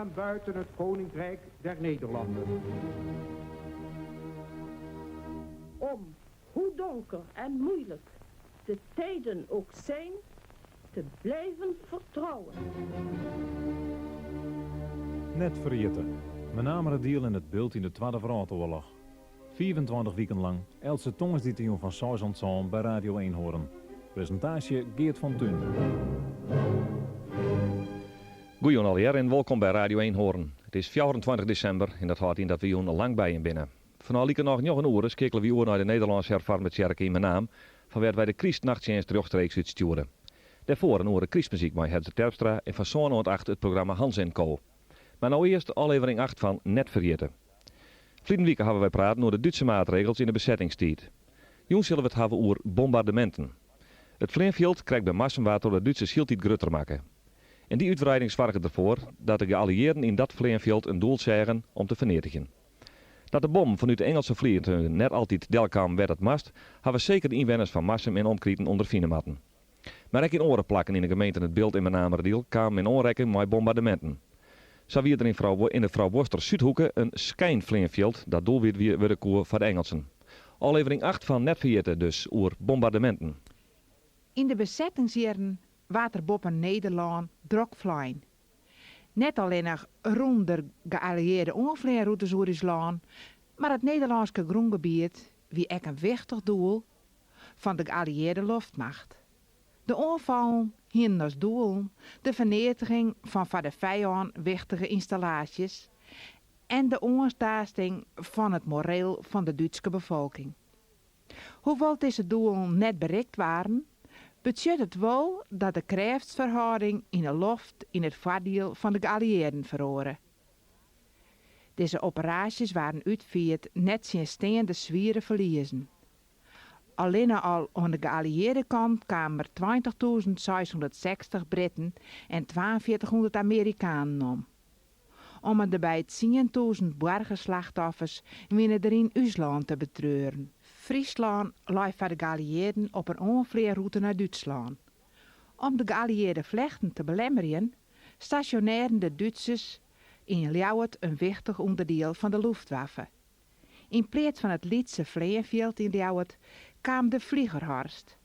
en buiten het Koninkrijk der Nederlanden. Om, hoe donker en moeilijk de tijden ook zijn, te blijven vertrouwen. Net ferjitte. Menameradiel en it Bilt yn de Twadde Wrâldoarloch. 25 wiken lang, eltse tongersdeitejûn fan seis oant sân by Radio Eenhoorn. Presintaasje Geart van Tunen. Goejûn allegear en wolkom by Radio Eenhoorn. It is 24 desimber en dat hâldt yn dat wy jûn lang by jim binne. Fanôf likernôch njoggen oere skeakele wy oer nei de Nederlânsk Herfoarme Tsjerke yn Menaam, fan wêr't wy de krystnachttsjinst rjochtstreeks útstjoere. Dêrfoar in oere krystmuzyk mei Hedzer Terpstra en fan sân oant acht it programma Hans en Co. Mar no earst ôflevering acht fan Net Ferjitte. Ferliden wike hawwe wy praten oer de Dútse maatregels yn de besettingstiid. Jûn sille we it hawwe oer bombardeminten. It fleanfjild krekt by Marsum waard troch de Dútsers hieltyd grutter makke. En dy útwreiding soarge derfoar dat de gealliearden yn dat fleanfjild in doel seagen om te ferneatigjen. Dat de bommen fanút de Ingelse fleantugen net altyd delkamen wêr't it moast, hawwe seker de ynwenners fan Marsum en omkriten ûnderfine moatten. Mar ek yn oare plakken yn de gemeenten It Bilt en Menameradiel kamen yn oanrekking mei bombardeminten. Sa wie der yn de Froubuorster Súdhoeke in skynfleanfjild dat doelwyt wurde koe foar de Engelsen. Oflevering acht fan Net Ferjitte dus oer bombardeminten. Yn de besettingsjierren waard der boppe Nederlân drok flein. Net allinnich rûnen der gealliearde oanfleanrûtes oer ús lân, mar it Nederlânske grûngebiet wie ek in wichtich doel fan de gealliearde loftmacht. De oanfallen hienen as doelen de ferneatiging fan foar de fijân wichtige ynstallaasjes en de oantaasting fan it moreel fan de Dútske befolking. Hoewol't dizze doelen net berikt waarden, betsjut it wol dat de krêftsferhâlding yn 'e loft yn it foardiel fan de gealliearden feroare. Dizze operaasjes waarden útfierd nettsjinsteande swiere ferliezen. Allinne al oan de gealliearde kant kamen der 20.660 Britten en 4200 Amerikanen om. Om en derby 10.000 boargerslachtoffers wiene der yn ús lân te betreuren. Fryslân lei foar de gealliearden op in oanfleanrûte nei Dútslân. Om de gealliearde flechten te belemmerjen, stasjonearren de Dútsers yn Ljouwert in wichtich ûnderdiel fan de Luftwaffe. Yn pleats fan it lytse fleanfjild yn Ljouwert kaam de Fliegerhorst.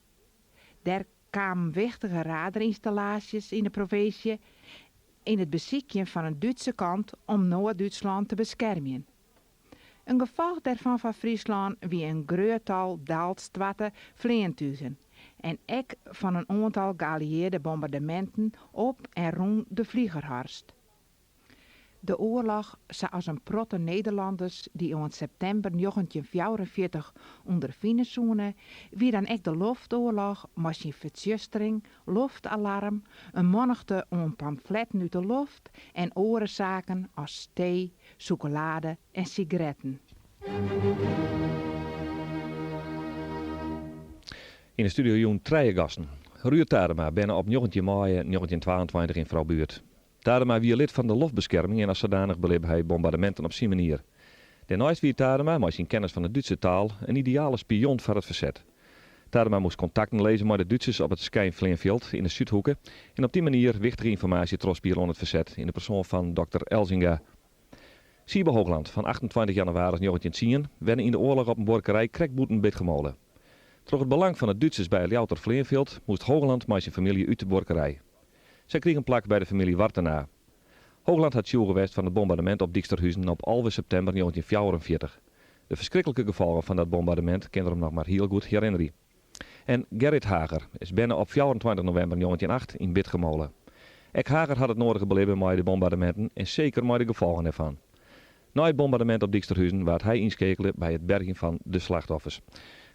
Der kamen wichtige radarynstallaasjes yn de provinsje yn it besykjen fan in Dútse kant om Noard-Dútslân te beskermjen. In gefolch dêrfan foar Fryslân wie in grut tal delstoarte fleantugen en ek fan in oantal gealliearde bombardeminten op en rûn de Fliegerhorst. De oarloch, sa as in protte Nederlanners dy oant septimber 1944 ûnderfine soene, wie dan ek de loftoarloch mei syn fertsjustering, loftalarm, in mannichte oan pamfletten út de loft en oare saken as tee, sûkelade en sigaretten. Yn de studio jûn trije gasten. Ruurd Tadema, berne op 19 maaie 1922 yn Froubuert. Tadema wie lid fan de loftbeskerming en as sadanich belibbe hy bombardeminten op syn manier. Dêrneist wie Tadema, mei syn kennis fan de Dútse taal, in ideale spion foar it ferset. Tadema moast kontakten lizze mei de Dútsers op it skynfleanfjild yn de Súdhoeke en op dy manier wichtige ynformaasje trochspiele oan it ferset yn de persoan fan dokter Elzinga. Siebe Hoogland, fan 28 jannewaris 1910, wenne yn de oarloch op in buorkerij krekt bûten Bitgummole. Troch it belang fan de Dútsers by it Ljouwerter fleanfjild moast Hoogland mei syn famylje út de buorkerij. Sy krigen plak by de famylje Wartena. Hoogland hat tsjûge west fan it bombardemint op Dyksterhuzen op 11 septimber 1944. De ferskriklike gefolgen fan dat bombardemint kin er him noch mar hiel goed herinnerje. En Gerrit Hager is berne op 24 novimber 1908 yn Bitgummole. Ek Hager hat it noadige belibbe mei de bombardeminten en seker mei de gefolgen dêrfan. Nei it bombardemint op Dyksterhuzen waard hy ynskeakele by it bergjen fan de slachtoffers.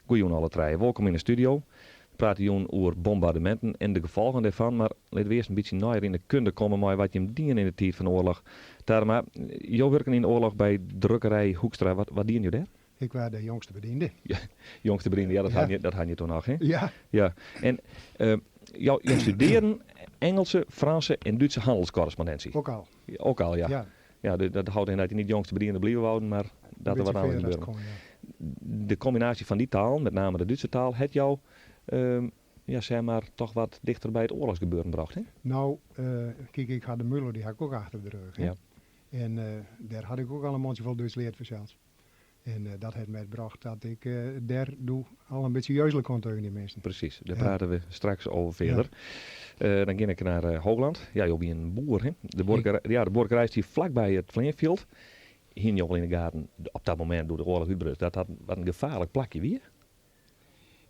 Goejûn alle trije, wolkom yn de studio. We prate jûn oer bombardeminten en de gefolgen dêrfan, mar litte we earst in bytsje neier yn de kunde komme mei wat jim dienen yn de tiid fan de oarloch. Tadema, jo wurken yn de oarloch by drukkerij Hoekstra, wat, wat dienen jo dêr? Ik wie de jongste bediende. Ja, jongste bediende, ja, dat ja. dat ha je toen noch, hè? Ja. Ja. En jo, jo studearren Engelse, Franse en Dútse hannelskorrespondinsje. Ook al. Ook al, ja. Ja. Ja, dat hâldt yn dat je net jongste bediende bliuwe wouden, mar dat der wat oan gebeurde. De kombinaasje fan dy talen, met name de Dútse taal, hat jou ja, zeg maar, toch wat dichter by it oarlochsgebeuren brocht, hè? Nou, kyk, ik ha de mûle, dy ha ik ek achter de rêch. Ja. En dêr had ik ek al in mondsjefol Dútsk leard fansels. En dat hat my brocht dat ik dêr doe al in bytsje jeuzele kon tegen dy minsken. Presys, dêr prate we straks over fierder. Dan gean ik nei Hoogland. Ja, jo wienen boer, hè? De buorkerij, ja, de buorkerij stie flakby it fleanfjild. Hienen jo wol yn 'e gaten op dat momint doe't de oarloch útbruts dat dat wat in gefaarlik plakje wie?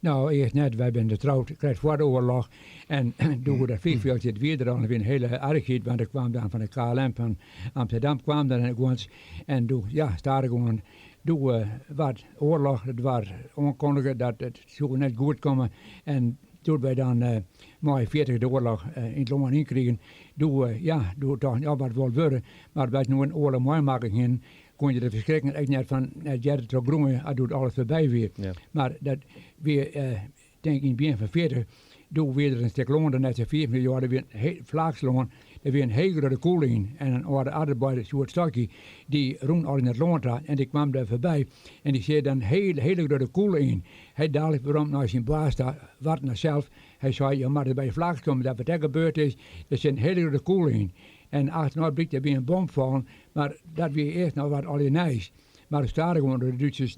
No, earst net. Wy binne troud krekt foar de oarloch. En doe dat vliegveldje, it wie der al, it wie in hiele aardichheid, want der kwam dan fan de KLM fan Amsterdam kwam der en guons. En doe, ja, stadichoan, doe waard oarloch, it waard oankondige dat it soe net goed komme. En doe't wy dan mei 40 de oarloch yn it lân ynkrigen, doe, ja, doe tochten ja, wat wol wurde. Mar wy noait in oarloch meimakke hienen, kon je de ferskrikken ek net fan net earder troch groeie as doe't alles foarby wie. Mar dat wie tink yn it begjin fan 40, doe wie der in stik lân der net sa fier fan ús ôf, dat wie in flaakslân, dêr wie in hiel grutte kûle yn en in âlde arbeider Sjoerd Stokkie, dy rûn al yn it lân ta en dy kwam dêr foarby en dy seach dan in hiele, hiele grutte kûle yn. Hy dalik werom nei syn baas ta, Wartner sels, hy sei, jo moatte by de flaaks komme, dat wat dêr gebeurd is, der sit in hiele grutte kûle yn. En achternei blykt der wie in bom fallen, mar dat wie earst noch wat allegear nijs. Mar stadichoan doe't de Dútsers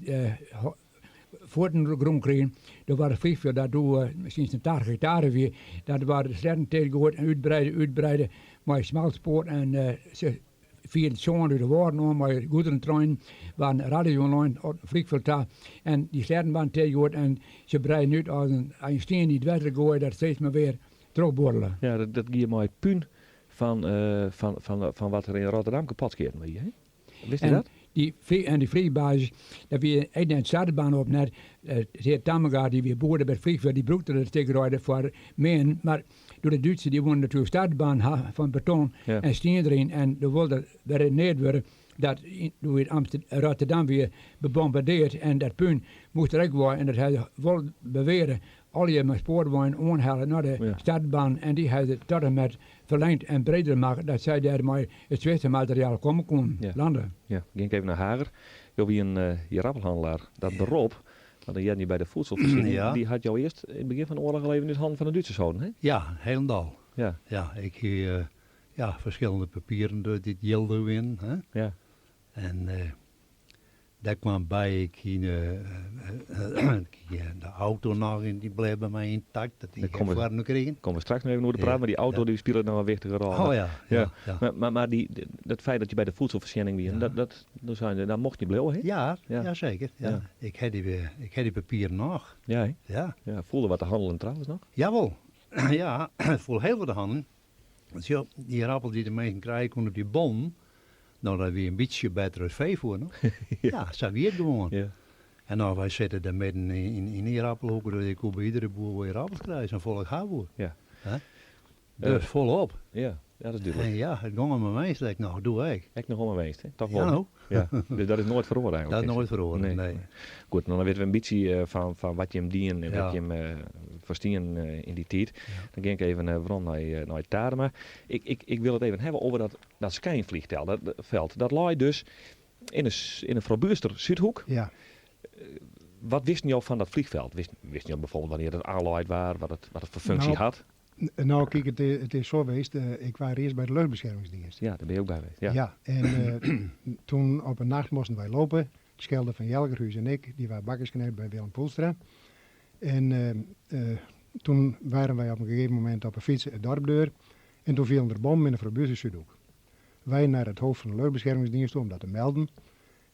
fuotten oer de grûn krigen, doe waard it vliegveld dat doe miskien sa'n 80 hektare wie, dat waard de sletten tichtgoaid en útbreide, útbreide mei smalspoar en se fierden sân út de wâlden oan mei goederentreinen, waarden radio's oanlein op it vliegveld ta en dy sletten waarden tichtgoaid en se breiden út as in stien dy't wetter goaide dat steeds mar wer trochbuorrele. Ja, dat gie mei pún fan, fan wat der yn Rotterdam kapot sketten wie, hè? Wist je dat? En dy fleachbasis, dat wie ek net startbaan op net. Hear Tammenga, dy wie boer by it vliegveld, dy brûkte dat stik greide foar meanen. Mar doe de Dútsers, dy woene natuerlik startbaan ha fan beton en stien deryn. En doe wolde der beredeneard wurde dat doe wie Rotterdam wie bebombardeard en dat pún moast der ek wei. En dat ha se wol bewearre allegear mei spoarweinen oanhelle nei de startbaan en dy ha se tot en met ferlingd en breder makke dat sy dêr mei it swierste materiaal komme koenen, lande. Ja, gean ik even nei Hager. Jo wienen ierappelhannelaar. Dat berop, want dan hearden je by de voedselvoorziening, dy hat jo earst yn it begjin fan de oarloch al even út hannen fan de Dútsers holden, hè? Ja, hielendal. Ja, ik hie ja, ferskillende papieren dy't jilde wienen, hè. En dêr kwam by, ik hie de auto noch en dy bleau by my yntakt, dat hie ik foar krigen. Komme we straks noch even oer te praten, mar dy auto dy spilet noch in wichtige rol. Oh ja, ja. Mar dy, dat feit dat je by de voedselfoarsjenning wienen, dat, dat mocht je bliuwe, hè? Ja, ja seker. Ja. Ik ha dy, ik ha dy papieren noch. Ja, hè? Ja. Ja, foel der wat te hannelen trouwens noch? Jawol, ja, foel hiel wat te hannelen. Want sjoch, dy ierappels dy't de minsken krije koene op dy bonnen, no dat wie in bytsje better as feefoer no. Ja, sa wie it gewoan. En no, wy sitte dêr midden yn de ierappelhoeke, dus ik koe by iedere boer wol ierappels krije, safolle ik ha woe. Dus folop. Ja, dat is dúdlik. En ja, it gong om 'e winst ek noch, doe ek. Ek noch om 'e winst, hè? Toch wol. Ja, no. Ja, dus dat is noait feroare eigenlik. Dat is noait feroare, nee. Goed, no dan witte we in bytsje fan wat jim dienen en wat jim ferstienen yn dy tiid. Dan gean ik even werom nei Tadema. Ik, ik wil it even hawwe oer dat, dat skynfleantúch, dat feld. Dat lei dus yn de, yn de Froubuerster Súdhoek. Ja. Wat wisten jo fan dat vliegveld? Wisten jo bijvoorbeeld wannear it oanlein waard, wat it foar funksje hat? No, kyk, it is sa west. Ik wie earst by de luchtbeschermingsdienst. Ja, dêr binne jo ek by west. Ja, ja en toen op een nacht moasten wy lopen. Schelde van Jelgerhuis en ik, dy wie bakkersknecht by Willem Poelstra. En toen waren wij op een gegeven moment op een fiets het dorp deur. En toen vielen er bommen in de Froubuerster Súdhoek. Wy nei it hoofd fan de luchtbeschermingsdienst toe om dat te melden.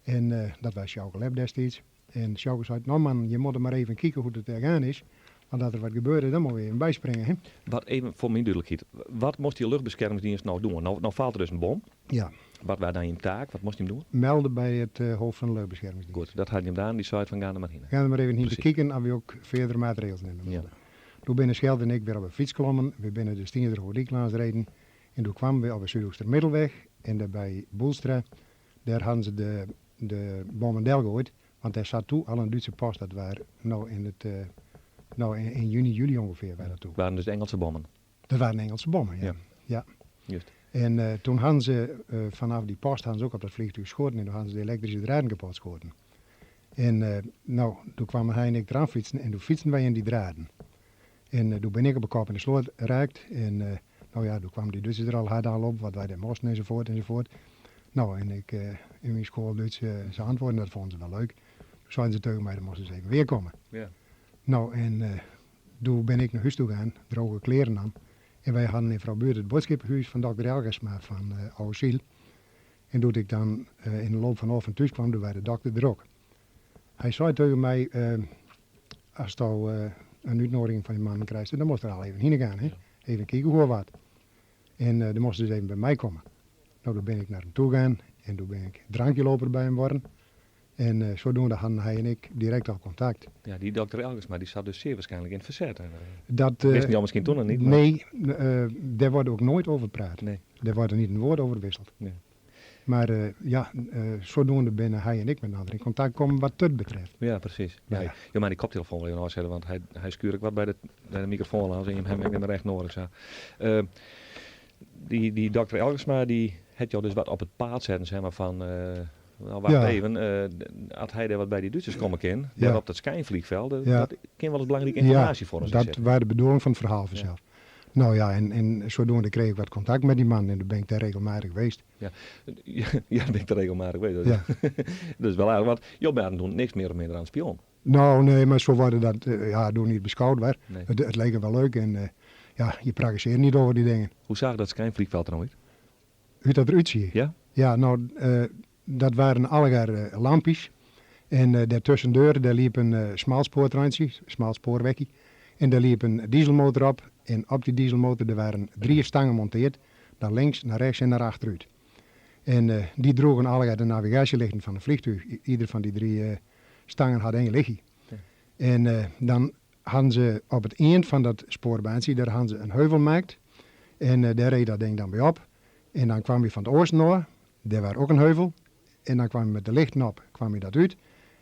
En dat wie Sjouke Lep destiids. En Sjouke sei, no man, je moatte mar even kieken hoe't it dêr gaan is. Want as der wat gebeurd is, dan moatte we even byspringe. Hè? Wat even foar myn dúdlikheid. Wat moast dy luchtbeskermingsdienst no doen? No falt der dus in bom. Ja. Wat wie dan jim taak? Wat moast jim doen? Melde by it hoofd fan de luchtbeschermingsdienst. Goed, dat hat jim daan. Dy sei fan gean der mar hinne. Gean der mar even hinne te kieken of wy ek fierdere maatregels nimme moatte. Doe binne Schelde en ik wer op 'e fyts klommen. Wy binne de Stienzer Hoogdyk lâns reden. En doe kwamen we op de Súdhoekstermiddelweg en dêr by Boelstra, dêr hadden se de bommen delgoaid, want dêr sat toe al in Dútse post, dat waar no yn it, no yn juny, july ûngefear waar dat toe. Waarden dus Engelse bommen? Dat waarden Engelse bommen, ja. Ja. Just. En toen hadden se fanôf dy post hadden se ek op dat fleantúch skoten en doe hadden se de elektryske draden kapot skoten. En no, doe kwamen hy en ik deroan fytsen en doe fytsten wy yn dy draden. En doe bin ik op de kop yn de sloat raakt en no ja, doe kwamen dy Dútsers der al hard al op, wat wy dêr moasten enzovoort enzovoort. Nou, en ik in myn skoaldútsk se antwoorden, dat fûnen se wel leuk. Doe seiden se teugen my, dan moast ris even weerkomme. Ja. Nou, en doe bin ik nei hús toe gaan, droge kleren an. En wy hadden yn Froubuert it boadskippehús fan dokter Elgersma fan Ouwe En doe't ik dan yn de loop fan de ochtend thús kwam, doe wie de dokter der ook. Hy sei teugen my, asto in útnoadiging fan dy mannen krijst, dan moast der al even hinne gaan, hè? Even kieken hoe of wat. En dan moast dus even by my komme. Nou, doe bin ik nei him toe gaan en doe bin ik drankjeloper by him worden. En zodoende hadden hy en ik direct al kontakt. Ja, dy dokter Elgersma die zat dus zeer waarschijnlijk in het verzet. Dat, Wisten jou miskien toen noch niet? Maar... Nee, dêr wordt ook nooit over praat. Nee. Dêr wordt niet in woord over wisseld. Nee. Maar ja, zodoende binne hy en ik met elkoar in kontakt kommen wat dat betreft. Ja, precies. Ja. Ja. Jo mei dy koptelefoon wol even ôfsette, want hy, hy skuurt ek wat by de, by de mikrofoan lâns en jim hawwe him ek net mear echt noadich sa. Dy, dy dokter Elgersma dy hat jo dus wat op it paad setten, zeg maar, fan, nou wacht even, as hy dêr wat by dy Dútsers komme kin, dêr op dat skynfliegveld, dat kin wolris belangrike ynformaasje foar ons Dat ynsitte. wie de bedoeling fan it ferhaal fansels. Nou ja, en zodoende kreeg ik wat kontakt met die man en doe bin ik dêr regelmatich weest. Ja, ja, bin ik der regelmatich weest. Ja. Dat is wel aardich, want jo waren toen niks mear of minder oan it spion. Nou, nee, mar sa waard dat ja, doe niet beskoud wer. Nee. It like wel leuk en ja, je prakkesearre niet over die dingen. Hoe zag dat skynfliegveld der nou út? Hoe dat eruit zie? Ja. Ja, nou, dat waren allegear lampjes. En daartussendoor, daar liep een smalspoortreintje, smalspoorwekkie. En daar liep een dieselmotor op. En op die dieselmotor daar waren 3 stangen monteerd. Naar links, naar rechts en naar achteruit. En die droegen allegear de navigatielichten van het vliegtuig. Ieder van die 3 stangen had 1 lichtje. En dan hadden ze op het eind van dat spoorbaantje, daar hadden ze een heuvel gemaakt. En daar reed dat ding dan bij op. En dan kwam je van het oosten naar, daar was ook een heuvel. En dan kwam je met de lichten op, kwam je dat uit.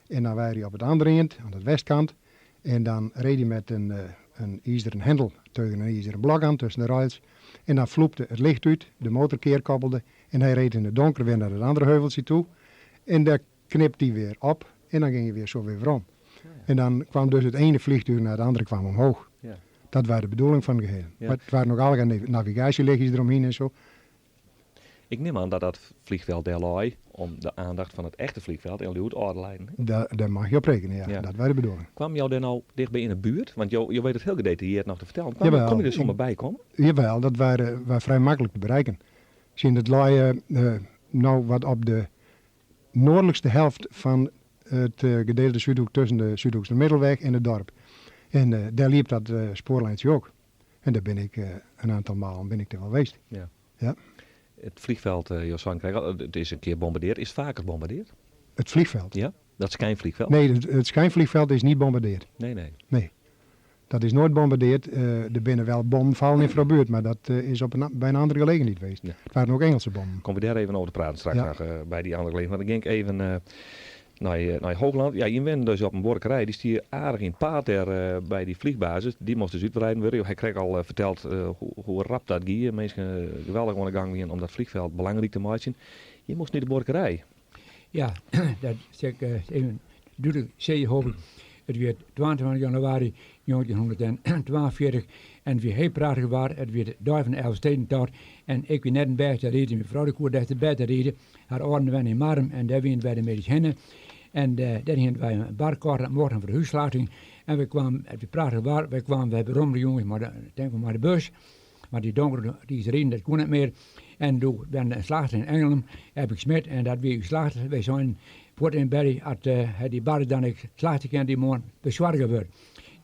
En dan waren je op het andere eind, aan de westkant. En dan reed je met een ijzeren hendel tegen een ijzeren blok aan tussen de rails. En dan vloepte het licht uit, de motorkeer koppelde. En hij reed in het donker weer naar het andere heuveltje toe. En daar knipte hij weer op en dan ging hij weer zo weer om. En dan kwam dus het ene vliegtuig naar het andere kwam omhoog. Dat was de bedoeling van het geheel. Maar het waren ook allerlei navigatielichtjes eromheen en zo. Ik neem aan dat dat vliegveld daar lag om de aandacht van het echte vliegveld in Ljouwert af te leiden, hè? Daar mag je op rekenen, ja. Dat was de bedoeling. Kwam jou daar nou dichtbij in de buurt? Want jou weet het heel gedetailleerd nog te vertellen. Jawel. Kom je er zomaar bij komen? Jawel, dat waren vrij makkelijk te bereiken. Zien het lag nou wat op de noordelijkste helft van het gedeelte Zuidhoek tussen de Zuidhoekse Middelweg en het dorp. En daar liep dat spoorlijntje ook. En daar ben ik een aantal malen ben ik er wel geweest. Het vliegveld, Jos van Krijg, het is een keer bombardeerd. Is het vaker bombardeerd? Het vliegveld? Ja, dat schijnvliegveld? Nee, het schijnvliegveld is niet bombardeerd. Nee, nee. Nee, dat is nooit bombardeerd. Er binnen wel bommen vallen in Froubuurt, maar dat is bij een andere gelegenheid geweest. Het waren ook Engelse bommen. Komen we daar even over te praten straks nog bij die andere gelegenheid. Want dan ging ik even naar Hoogland. Ja, je bent dus op een borkerij, die stier aardig in het paard daar bij die vliegbasis. Die moest dus uitbreiden worden. Hij kreeg al verteld hoe rap dat ging. Mensen geweldig aan de gang gingen om dat vliegveld belangrijk te maken. Je moest niet de borkerij. Ja, dat zeg ik even duidelijk zeggen, hoop ik. Het werd 22 januari 1942 en het werd heel prachtig waar. Het werd daar van Elfstedentocht en ik ben net een berg te rijden. Mijn vrouw de koer dacht erbij te rijden. Haar ouders waren in Marm en daar waren wij de medisch hinnen. En daar gingen wij een barkort aan morgen voor de huisslachting. En we kwamen, het werd prachtig waar, wij kwamen, wij beroemde jongens, maar de, denk maar de bus. Maar die donkere, die is erin, dat kon niet meer. En toen ben de slachter in Engeland, heb ik smit en dat wie slachter, wij zijn voort in Berry, had hij die bar dan ik slachter kent die morgen bezorgen wordt.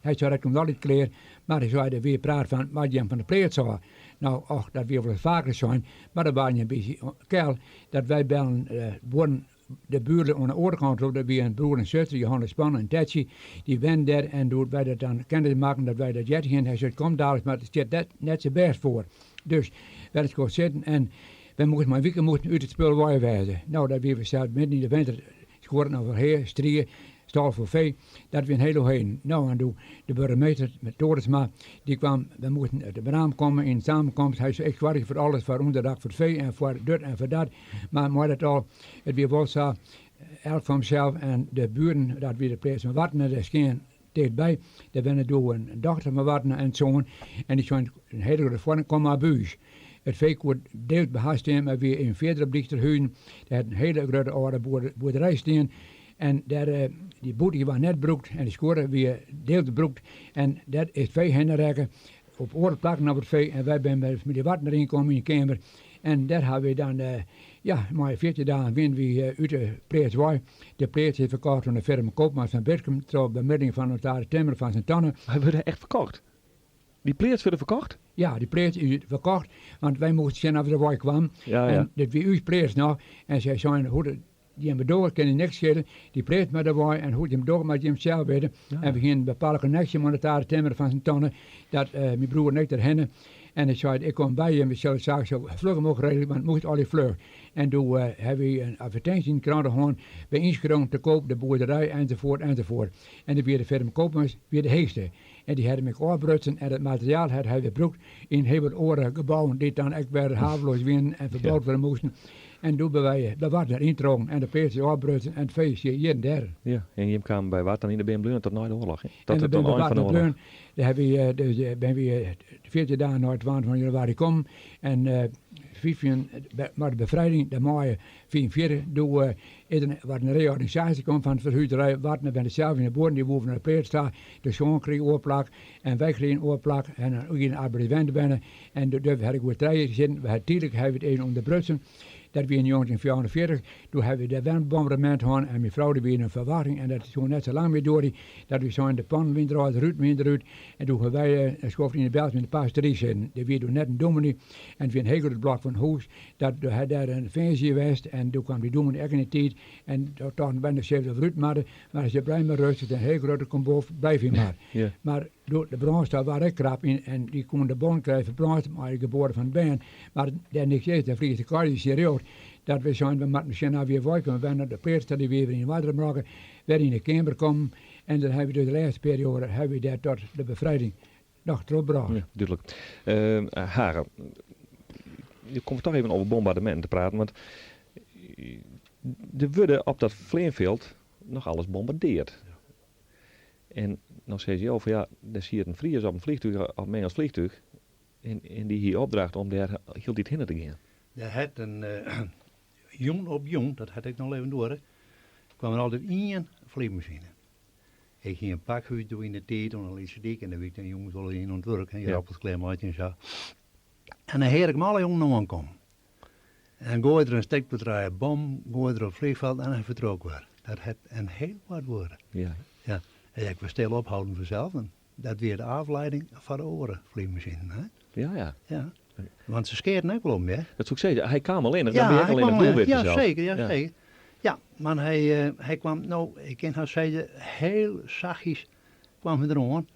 Hij zei, dat komt altijd klaar, maar hij zei, er weer praat van, wat je hem van de pleet zou. Nou, och, dat weer wel vaker zijn, maar dat waren een beetje keil, dat wij bellen worden de buren aan de oorkant, dat wie een broer en zuster, Johannes Span en Tetje, die wen daar en doet wij dat dan kennis maken dat wij dat jet gingen. Hij zei, kom dadelijk, maar het zit net zo best voor. Dus wij het gewoon zitten en wij moesten maar weken moesten uit het spul wijzen. Nou, dat we zelf midden in de winter, scoren over heer, strieën, stal voor vee, dat we een hele heen. Nou, en toen de burgemeester met Torensma, die kwam, we moesten uit de braam komen in samenkomst. Hij zei, ik zorg voor alles, voor onderdak, voor het vee en voor dit en voor dat. Maar maar dat al, het weer wel zo, elk van hemzelf en de buren, dat weer de plaats van Wartenen, daar scheen dichtbij. Daar ben ik door een dochter van Wartenen en zoon. En die zijn een hele grote vorm, kom maar buis. It fee koe deels by har stean, mar wie even fierder op Dyksterhuzen. Dêr hat in hiele grutte âlde boerderij stean en dêr, dy bûter waard net brûkt en de skuorre wie deels brûkt en dêr is it fee hinne rekke. Op oare plakken noch wat fee en wy binne by de famylje Wartner ynkommen yn de keamer en dêr hawwe wy dan, ja, mei 14 dagen wiene wy út de pleats wei. De pleats is ferkocht oan de firma Koopmans fan Bitgum troch bemiddeling fan notaris Timmer fan Sint-Anne. Hy wurde echt ferkocht? Dy pleats wurde ferkocht? Ja, dy pleats is ferkocht, want wy moasten sjen oft we der wei kwamen. Ja, ja. En dit wie ús pleats noch en sy seinen, hoe dat jim dogge kin ús niks skele, dy pleats moat der wei en hoe't jim dogge moat jim sels witte. En we hienen in bepaalde konneksje mei notaris Timmer fan Sint-Anne, dat myn broer en ik der hinne. En hy sei, ik kom by jim, we sille de saak sa fluch mooglik regelje, want it moast allegear fluch. En doe hawwe wy in advertinsje yn de krante hân, by ynskriuwing te koop de boerderij enzovoort enzovoort. En doe wie de firma Koopmans wie de heechste. En dy hat him ek ôfbrutsen en dat materiaal hat hy wer brûkt yn hiel wat oare gebouwen dy't dan ek wer haveloas wienen en ferboud wurde moasten. En doe binne wy by Wartner yntrokken en de pleats is ôfbrutsen en it fee stie hjir en dêr. Ja, en jim kamen by Wartner yn de beam bleaun tot nei de oarloch, hè? En Tot we it binne by ein fan de Wartner oarloch. bleaun. Dêr hawwe wy dus binne wy 14 dagen nei 22 januari kommen en 15 mei de befrijding, de maaie 45, doe is der waard in reorganisaasje kommen fan de ferhuzerij. Wartner wenne sels yn de buorren, dy woe nei de pleats ta. De soan krige oar plak en wy krigen oar plak en dan gie in arbeiderswente wenne en dêr ha ik oer trije jier sitten. We ha tydlik ha we it even ûnderbrutsen. Dat wie yn njoggentjinhûndertfjouwerenfjirtich. Doe ha we dêr wer in bombardemint hân en myn frou dy wie yn ferwachting en dat soe net sa lang mear duorje dat wy seinen de pannen wiene derôf, de ruten wiene derút en doe ha wy in skoft yn de Belts yn de pastory sitten. Der wie doe net in dominee en it wie in hiel grut blok fan hûs dat doe ha dêr in feestje west en doe kwam dy dominee ek yn de tiid en doe tochten wy noch sille we derút moatte mar hy sei blijf mar rêstich, it is in hiel grutte kombof, blijf hier mar. Ja. Mar doe de brânstof waard ek krap yn en dy koene de bon krije foar brânstof mei de geboarte fan it bern, mar dêr niks is, dêr vliegt de kei serieus dat wy seinen we moatten sjen oft wy wei komme, wy nei de pleats ta dy wie wer yn oarder makke, wer yn de keamer kommen en dan hawwe wy dus de lêste perioade hawwe wy dêr tot de befrijding noch trochbrocht. Ja, dúdlik. Hage, je komme toch even over bombardeminten te praten, want der wurde op dat fleanfjild noch alles bombardeard. En no sizze jo fan ja, der siet in Fries op in vliegtuig, op in Ingelsk vliegtuig, en, en dy hie opdracht om dêr hieltyd hinne te gean. Der hat in jûn op jûn, dat hat ek noch even duorre, kwam der altyd ien fleanmasine. Ik hie in pakhús doe yn de tiid oan de Lytse Dyk en dêr wie ik dan jûns wol yn oan it wurk, hè, ierdappels klearmeitsjen en sa. En dan hear ik 'm alle jûnen oankommen. En dan goaide er in stik of trije bom, goaide er op it fleanfjild en hy fertrok wer. Dat hat in hiel wat duorre. Ja. Ja. En ik was stil opholden fansels en dat wie de afleiding foar de oare fleanmasinen, hè. Ja, ja. Ja. Want se skeaten ek wol om, hè. Dat soe ik sizze. Hy kaam allinnich, dan wie ek allinnich doelwit Ja, fansels. zeker, ja, zeker. Ja, mar hy, hy kwam, no, ik kin hast sizze, hiel sachtjes kwam hy deroan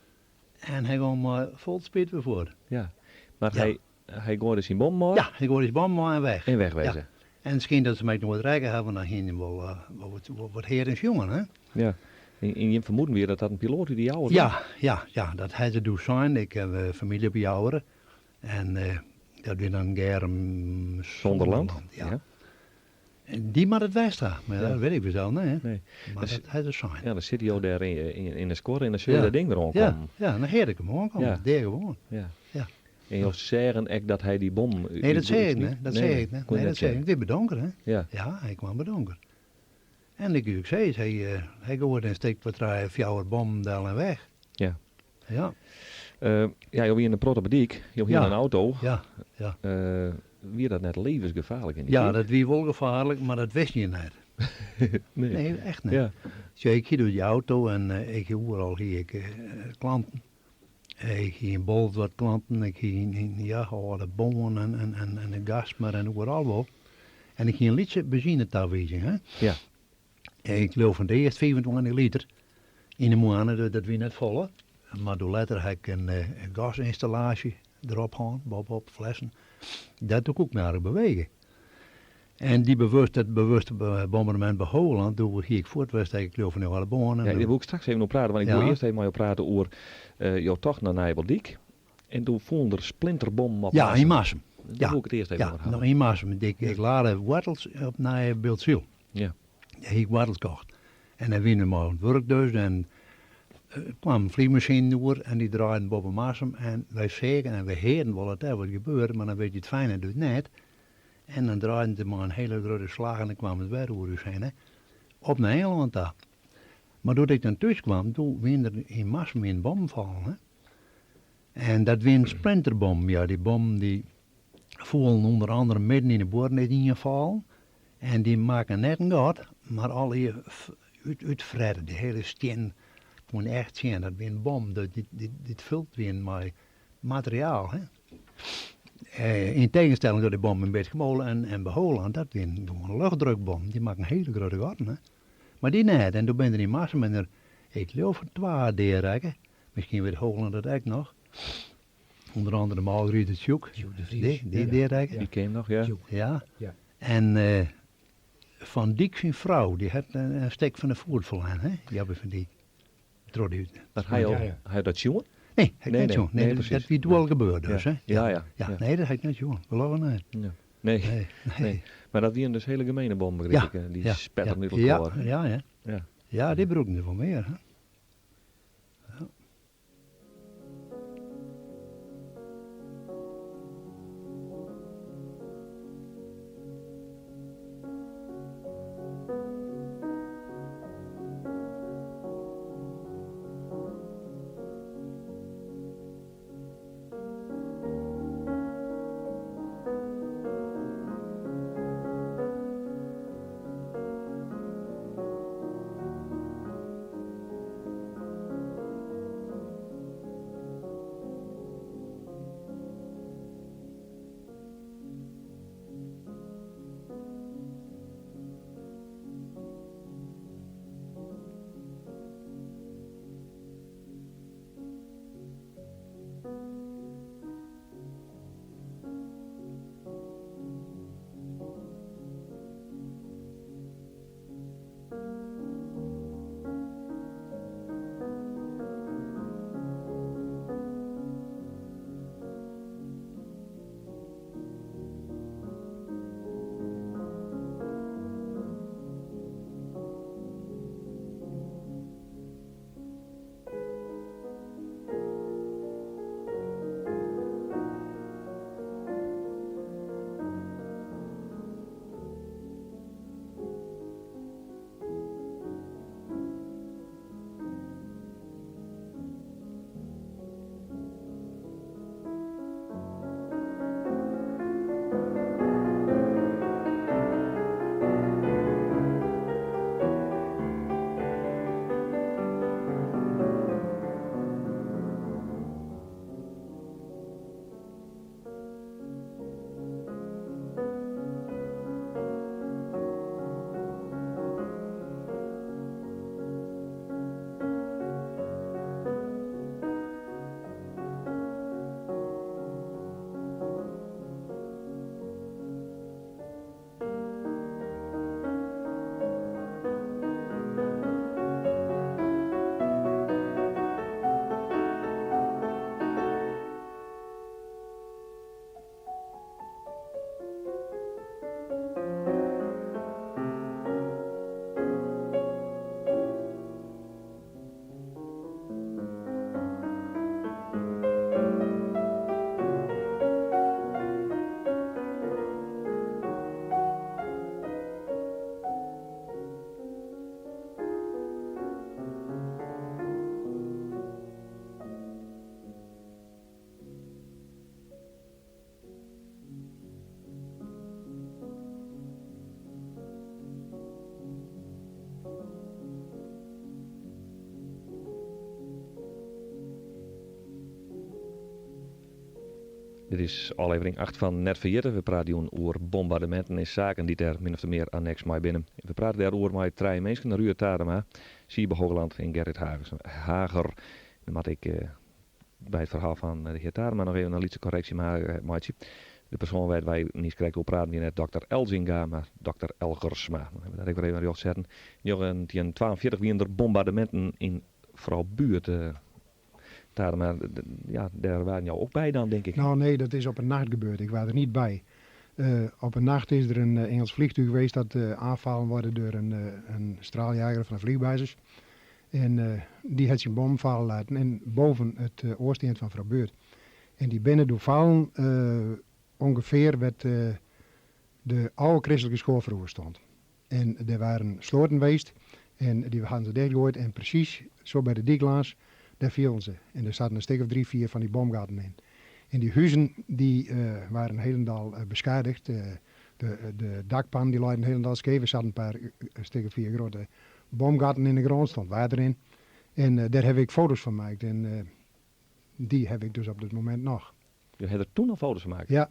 en hy gong mei fol speed wer fuort. Ja, mar Ja. hy, hy goaide syn bom mei. Ja, hy goaide syn bom mei en weg. En wegwezen. Ja. En it skynt dat se 'm ek noait rekke hawwe, want dan hiene wol, wol wat, wol wat heard en sjoen, hè. Ja. En, en jim fermoeden wie dat dat in piloat út de Jouwer wie? Ja, ja, ja, dat ha se doe sein. Ik haw famylje op 'e Jouwer. En dat wie dan Germ Zonderland. Zonderland, ja. Ja. En dy moat it west ha, mar Ja. dat wit ik fansels net. Nee. Mar Dus- dat ha se sein. Ja, dan sitte jo dêr yn de skuorre en dan sjogge je Ja. dat ding der Ja, oankommen. ja, dan hearde ik him oankommen. Ja. Dêr gewoan. Ja. Ja. En jo seagen ek dat hy dy bom Nee, dat seach ik net. Dat seach ik net. kon je Nee, dat seach ik net net. It wie bedonker, hè? Ja. Ja, hy kwam bedonker. En ik ik sei, hy, hy goaide in stik of trije, fjouwer bommen del en weg. Ja. Ja. Ja, jo wiene in protte op 'e dyk. Jo hiene Ja. in auto. Ja, ja. Wie dat net levensgefaarlik yn dy Ja, tiid? dat wie wol gefaarlik, mar dat wist je net. Nee. Nee, echt net. Ja. Sjoch, ik hie doe dy auto en ik hie oeral hie ik klanten. Ik hie yn Bolt wat klanten, ik hie yn, yn ja, âlde Boarn en, en, en, en de Gastmer en oeral wol. En ik hie in lytse benzinetawizing, hè. Ja. Ik leau fan de earst 25 liter yn de moanne, dat, dat wie net folle. Mar doe letter ha ik in, in gasynstallaasje derop hân, boppe-op flessen. Dat doe koe ik my aardich bewege. En dy bewust, dat bewuste bombardemint by Hoogland, doe hie ik fuort west, ik leau fan de âlde Boarn. En Ja, doe- dêr woe ik straks even oer prate, want ik Ja. woe earst even mei jo prate oer jo tocht nei Nijebiltdyk. En doe foelen der splinterbommen op Ja, Marsum. yn Marsum. Dêr Ja. woe ik it earst even Ja, oer hawwe. no yn Marsum. Ik, ik lade woartels op Nijebiltsyl. Ja. Dêr hie ik woartels kocht. En dêr wiene we mei oan it wurk dus. En Kwam in fleanmasine oer en dy draaiden boppe Marsum en wy seagen en wy hearden wol dat dêr wat gebeurde, mar dan wit je it fijne dus net. En dan draaiden se mei in hiele grutte slach en dan kwamen se wer oer ús hinne, op nei Ingelân ta. Mar doe't ik dan thús kwam, doe wiene der yn Marsum wiene bommen fallen. Hè. En dat wiene splinterbommen, ja, dy bommen dy foelen ûnder andere midden yn de buorren is ien fallen. En dy makken net in gat, mar allegear útfretten, dy hiele stiennen koene echt sjen, dat wiene bommen dy't fuld wiene mei materiaal. Hè. Yn tegenstelling tot de bommen yn Bitgummole en by Hoogland, dat wiene gewoan luchtdrukbommen, dy makken hiele grutte gatten. Hè. Mar dy net, en doe binne der yn Marsum en der, ik leau fan twa dea rekke, miskien wit Hoogland dat ek noch. Onder andere Margriet Tsjoek, dy dea rekke. Dy ken noch, ja. Ja. En Van Dyk syn frou, dy hat in stik fan de foet ferlern, hè, Jappie van Dyk. Troch dy. Mar ha jo, ha jo dat sjoen? Nee, ha ik net sjoen. Nee, dat wie doe al gebeurd dus, hè. Ja, ja. Nee, dat ha ik net sjoen. Geloof ik net. Nee. Nee. Nee. Mar dat wienen dus hiele gemene bommen, begryp ik. Dy spetteren út elkoar. Ja, ja. Ja, ja, dy brûkten se wol mear, hè. Ja. Dit is ôflevering 8 fan Net Ferjitte. We prate jûn oer bombardeminten en saken dy't dêr min ofte mear anneks mei binne. We prate dêroer mei trije minsken, Ruurd Tadema, Siebe Hoogland en Gerrit Hager. Dan moat ik by it ferhaal fan de hear Tadema noch even in lytse korreksje meitsje. De persoan wêr't wy niiskrekt oer praten wie net dokter Elzinga, mar dokter Elgersma. Dan hawwe we dat ek wer even rjocht setten. 1942 wienen der bombardeminten yn Froubuert. Tadema, ja, dêr waarden jo ek by dan, tink ik? Nou nee, dat is op in nacht gebeurd. Ik was er niet bij. Op een nacht is er een Engels vliegtuig geweest dat aanvallen worden door een straaljager van een vliegbasis. En die hat syn bommen falle laten en boven it Oastein fan Froubuert. En dy binne doe fallen ûngefear wêr't de oude christelijke school froeger stond. En der waren sloaten weest en dy hadden se dichtgoaid en presys sa by de dyk lâns, dêr fielen se. En der saten in stik of drie, vier fan dy bomgatten yn. En dy huzen dy waren helendal beskadigd. De dakpannen dy leiden helendal skeef. Der saten in paar, in stik of vier grutte bomgatten yn de grûn, stond water yn. En dêr haw ik foto's fan maakt en dy haw ik dus op dit momint noch. Jo ha der toen al foto's fan makke? Ja,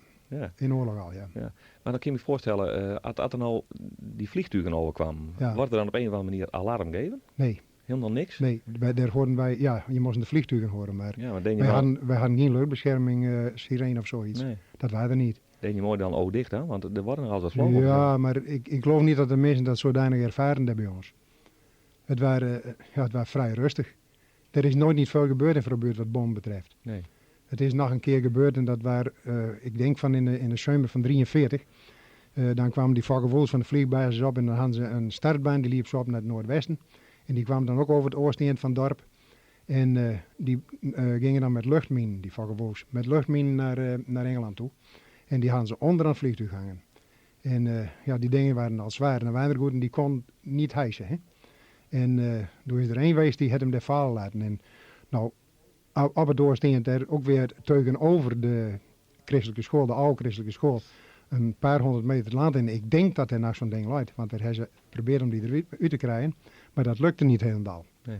yn oarloch al, ja. Ja. Mar dan kin ik my foarstelle, as der no dy vliegtugen overkwamen, wordt der dan op een of andere manier alarm geven? Nee. Hielendal niks? Nee, dêr hoorden wy, ja, je moasten de vliegtugen horen, mar Ja, mar wy hadden gjin luchtbescherming, sirene of zoiets. Nee. Dat wie der niet. Deed je moai dan oog dicht dan? Want der worden nogal wat vlogen. Ja, mar ik geloof niet dat de minsken dat zodanig ervaren dêr by ons. It wie, ja, it wie frij rêstich. Der is noait niet veel gebeurd yn Froubuert wat bommen betreft. Nee. It is noch in kear gebeurd en dat wie, ik denk fan yn de simmer fan 43. Dan kwamen dy Focke-Wulfs fan de vliegbasis op en dan hadden se in startbaan, dy liep sa op nei it noardwesten. En dy kwamen dan ek over it Oastein fan it dorp. En dy gingen dan met luchtminen, dy Focke-Wulfs, met luchtminen nei Engeland toe. En dy hadden se ûnder oan it vliegtuig hangen. En ja, dy dingen waren al swaar. En de waarden dy kon niet hijsen. Hè? En doe is der één weest, dy hat him dêr falle laten. En no, op it Oastein dêr ek wer tegenover de christelijke school, de oude christelijke school, in paar honderd meter it lân yn. Ik denk dat der noch sa'n ding leit, want dêr ha se probearre om dy der út te krijen, mar dat lukte niet hielendal. Nee.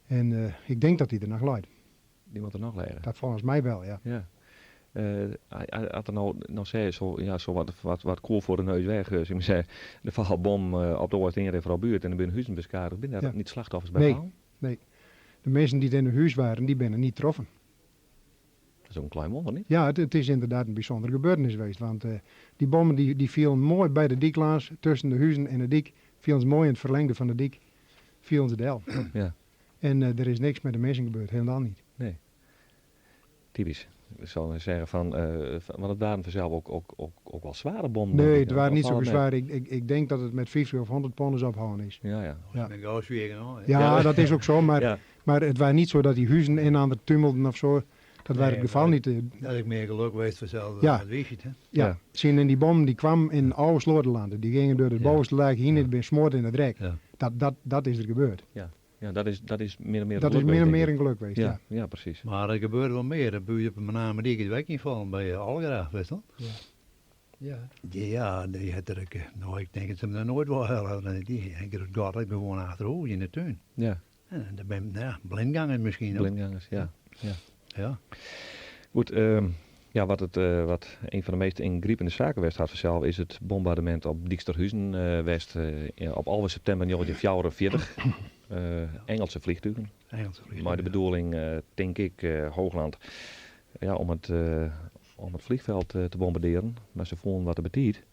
En ik denk dat dy der noch leit. Dy moat der noch lizze? Dat folgens my wel, ja. Ja. As der no, no sei so, ja, so wat, wat, wat koel voor de neus weg, sil ik mar sizze, der falt bom op de Oastein yn Froubuert en der binne huzen beskadigd. Binne der niet slachtoffers by Nee, fallen? nee. De minsken dy't yn de hús waren, dy binne niet troffen. Dat is ook in klein wonder, niet? Ja, it is ynderdaad in bysûndere gebeurtenis weest, want dy bommen dy fielen moai by de dyk lâns, tusken de huzen en de dyk, fielen se moai yn it ferlingde fan de dyk, fielen se del. En der is niks mei de minsken gebeurd, hielendal niet. Nee. Typysk. Ik sil sizze fan, want it waarden fansels ek wol sware bommen. Nee, denk it ik. waarden niet Of sa net? swaar. Ik denk dat it met 50 of 100 pond is opholden is. Ja, ja. Ja. Ben gau swier genôch, hè? Ja, dat is ek sa, mar it wie niet sa dat dy huzen inoar tumelden of sa. Dat wie Nee, it gefal mar niet. Dat is mear gelok weest fansels, dat wist je het, hè? Ja. Sjen, en dy bommen dy kwamen yn oude sloten landen. Dy gyngen deur de bovenste laach heen, it bin smoard yn it rek. Dat is der gebeurd. Ja. Ja, dat is mear en mear Dat in is geluk mear en weest, mear denk ik. in geluk weest, ja. Ja, presys. Mar der gebeurde wol mear. Dat buurt op de Menamerdyk is ek ynfallen by Algra, witst wol? Ja. Ja. Dy, ja, dy hat der ek, no, ik tink dat se him der noait wol helle hawwe. Dy hat it gat ek gewoan achter hûs yn de tún. En der binne, ja, blindgangers miskien ook. Blindgangers, ja. Ja. Ja. Goed, ja, wat, it, wat een fan de meast yngripende saken west hat fansels is it bombardemint op Dyksterhuzen west op 11 septimber 1944. Engelse vliegtugen. Engelse vliegtugen, Mei de ja. bedoeling, tink ik, Hoogland, ja, om it vliegveld te bombardearjen. Mar se fûnen wat te betiid.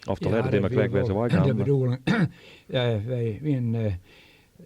Of te Ja, let, dat it is mar wie krekt wêr't se wol wei kamen. de bedoeling. Ja, wy wienen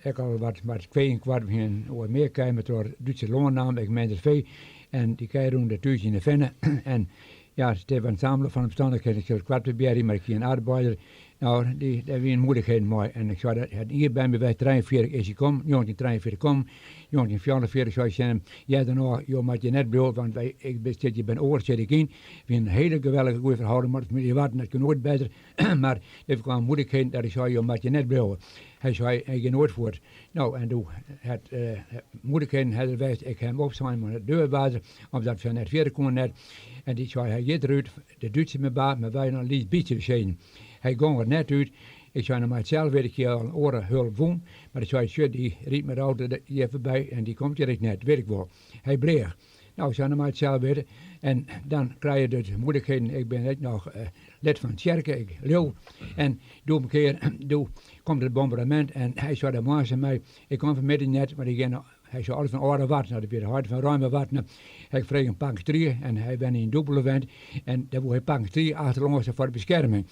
ek al wat kwee en kwart, we hienen oar mear kij, mar troch Dútse lân naam, ek minder fee. En dy kij rûnen der thús yn de finne. En ja, it is in samling fan omstannichheden. Ik sil it koart probearje, mar ik hie in arbeider. No, dy, dêr wienen moeilikheden mei. En ik sei, dat hat in jier by my west, 43 is hy kommen, 1943 kommen, 1944 sei ik tsjin him, earder noch, jo moatte hjir net bliuwe, want wy, ik bin, sit hjir by in oar, sit ik yn. Wie in hiele geweldige goede ferhâlding mei de famylje Warten, dat kin noait better. Mar der kwamen moeilikheden dat ik sei, jo moatte hjir net bliuwe. Hy sei, hy gie noait fuort. No, en doe hat moeilikheden hat der west, ik ha him opsein mei de deurwaarder, omdat we net fierder koene net. En dy sei, hy giet derút, de Dútsers mei baat, mar wy noch in lyts bytsje beseden. Hy gong der net út. Ik sei, no mei it sels wit ik hjir al in oare hulp wûn, mar ik sei, sjoch, dy rydt mei de auto hjir foarby en dy komt hjir ek net, wit ik wol. Hy bleach. No, ik sei, no mei it sels witte. En dan krije je dus moeilikheden. Ik bin ek noch lid fan tsjerke, ik leau. En doe op in kear, doe komt it bombardemint en hy sei de moarns tsjin my, ik kom fanmiddei net, want ik gean hy sei altyd fan âlde Warten, dat wie de heit fan Ruime Warten. Hy frege in pak strie en hy wenne yn Dûbelewent en dêr woe hy pakken strie achterlâns foar de beskerming.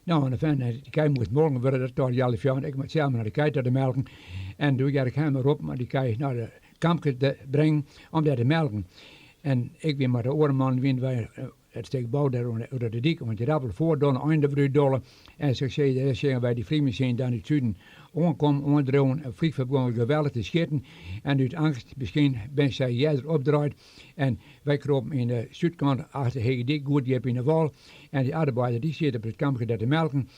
No, en de dy kij moast molken wurde, dat tocht Jelle Fjouwer, ik moat sels mar nei de kij ta te melken. En doe hear ik him roppen om dy kij nei de kampke te bringen om dêr te melken. En ik wie mei de oare man, wienen wy it stik bou dêr oan de dyk oan it rappel foardolle, ein de dolle. En sa seagen wy dy fleanmasine dan út it suden oankommen, oandriuwen. It fliegfjild begûn geweldich te sjitten en út eangst miskien binne sy earder opdraaid. En wy kropen yn de súdkant achter de Hege Dyk goed djip yn de wâl. En dy arbeider dy siet op it kampke dêr te melken.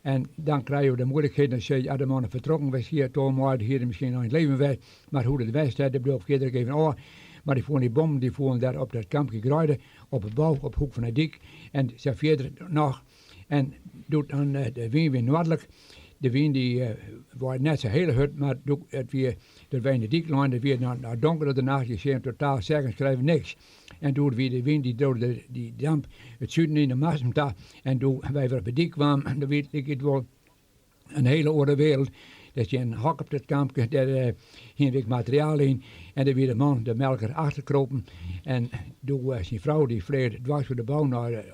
En dan krije jo de moeilikheden, dan sizze je, as de mannen fertrokken west hie, tolmei, hie er miskien noch yn it leven west. Mar hoe't it west hat, dat bliuwt fierder even ôf. Mar dy foelen dy bommen, dy foelen dêr op dat kampke greide, op 'e bou, op 'e hoek fan 'e dyk en sa fierder noch. En doe't dan de wyn wie noardlik, de wyn dy waait net sa hiele hurd, mar doe it wie, doe't wy yn de dyk leinen, it wie dan noch donker as de nacht, je seagen totaal zeggen schrijven niks. En doe wie de wyn, dy dreau dy damp it suden yn de Marsum ta en doe wy wer op de dyk kwamen, doe wie it like it wol in hele oare wereld. Der stie in hok op dat kampke, dêr hiene we ek materiaal yn. En dêr wie de man, de melker, achterkropen. En doe syn frou, dy fleach dwars oer de bou nei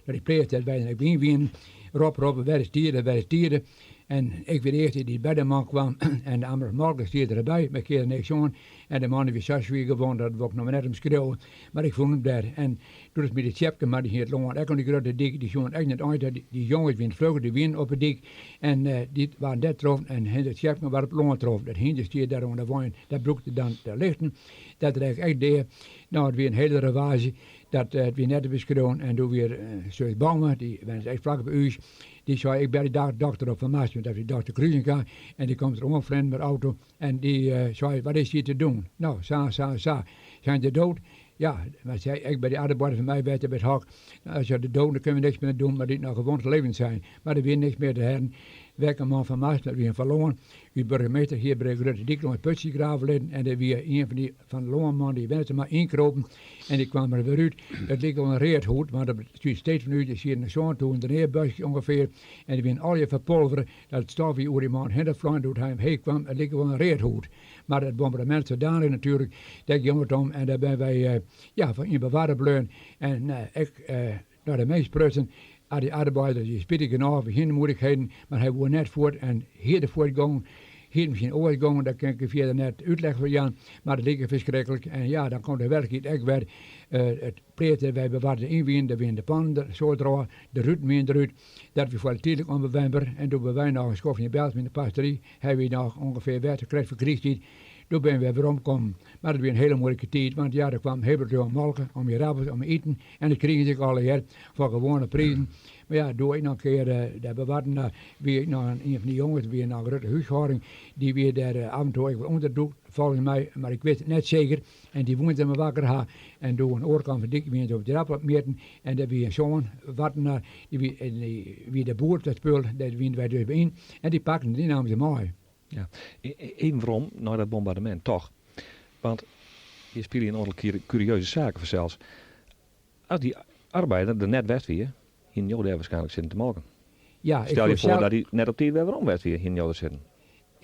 dy pleats dêr't wy dan ek yn wienen. Rop, rop, wêr is Tiede, wêr is Tiede? En ik wie de earste dy't by de man kwam en de ammer melker stie derby, mar ik kearde niks oan. En de man dy wie sa swier gewond, dat wol ik noch mar net omskriuwe. Mar ik fûn him dêr. En doe is my de Tsjepke, mar dy hie it lân ek oan dy grutte dyk, dy soenen ek net ein ta, dy jonges wienen flugger, dy wienen op 'e dyk en dy waarden dêr troffen en Hindrik Tsjepke waard op it lân troffen. Dat hynder stie dêr oan de wein, dat brûkte dan de lichten, dat rekke ek dea. No, it wie in hiele ravaazje, dat it wie net te beskriuwen. En doe wie der sus Bouma, dy wennet ek flak by ús, dy sei, ik belje de dokter op fan Marsum, dat wie dokter Kruisinga, en dy komt der oanfleanen mei de auto en dy sei, wat is hjir te doen? No, sa en sa en sa, zijn ze dood? Ja, mar sei ek by dy arbeider fan my wette by it hok, as se de dood, dan kinne we niks mear doen, mar dy't noch gewond levend zijn. Mar der wie niks mear te herren. Wekker man fan Marsum, dat wie in verloan. Us burgemeester hie by de grutte dyk lâns putsjes grave litten en dêr wie ien fan dy fan de lânman dy wenne mar ynkropen en dy kwam der wer út. It like wol in readhûd, want op it steed fan ús der sieten in 7000 readbuskjes ûngefear en dy wienen allegear ferpolvere dat it stof wie oer dy man hinne flein doe't hy omheech kwam. It like wol in readhûd. Mar it bombardemint sadanich natuerlik, dêr gyng it om en dêr binne wy ja, fan yn bewarre bleaun. En ek nei de minsk sprutsen, as dy arbeiders, dy spitich genôch, we hiene moeilikheden, mar hy woe net fuort en hie er fuort gongen, hie it miskien oars gongen, dat kin ik fierder net útleg foar jaan, mar it like ferskriklik. En ja, dan komt de werklikheid ek wer, it pleats dêr't wy bewarde yn wienen, dêr wienen de pannen der soad derôf, de ruten wienen derút, dat wie foar de tydlik ûnbewenber en doe binne wy noch in skoftje yn Berltsum yn de pastory, Hy wie noch ûngefear wer krekt foar krysttiid, doe binne wy werom kommen. Mar it wie in hiele muoilike tiid, want ja, der kwam hiel protte molke om ierappels, om iten en dat krigen se ek allegear foar gewoane prizen. Mar ja, doe ik noch in kear dêr bewarden wie ik noch ien fan dy jonges, wie noch in grutte húshâlding, dy wie dêr af en toe ek wol ûnderdûkt, folgens my, mar ik wit it net seker. En dy woenen se mar wakker ha. En doe oan de oare kant fan de dyk wienen se op de ierappel mjitten en dêr wie in soan, Wartenaar, dy wie, en dy wie de boer op dat spul, dêr wienen wy dus by yn. En dy pakten, dy namen se mei. Ja. Even werom nei dat bombardemint, toch? Want hjir spylje in oantal kurieuze saken fansels. As dy arbeider der net west wie, hienen jo dêr waarskynlik sitten te molken. Ja, ik Stel je koe foar sels. dat hy net op tiid wer werom west wie, hienen jo der sitten.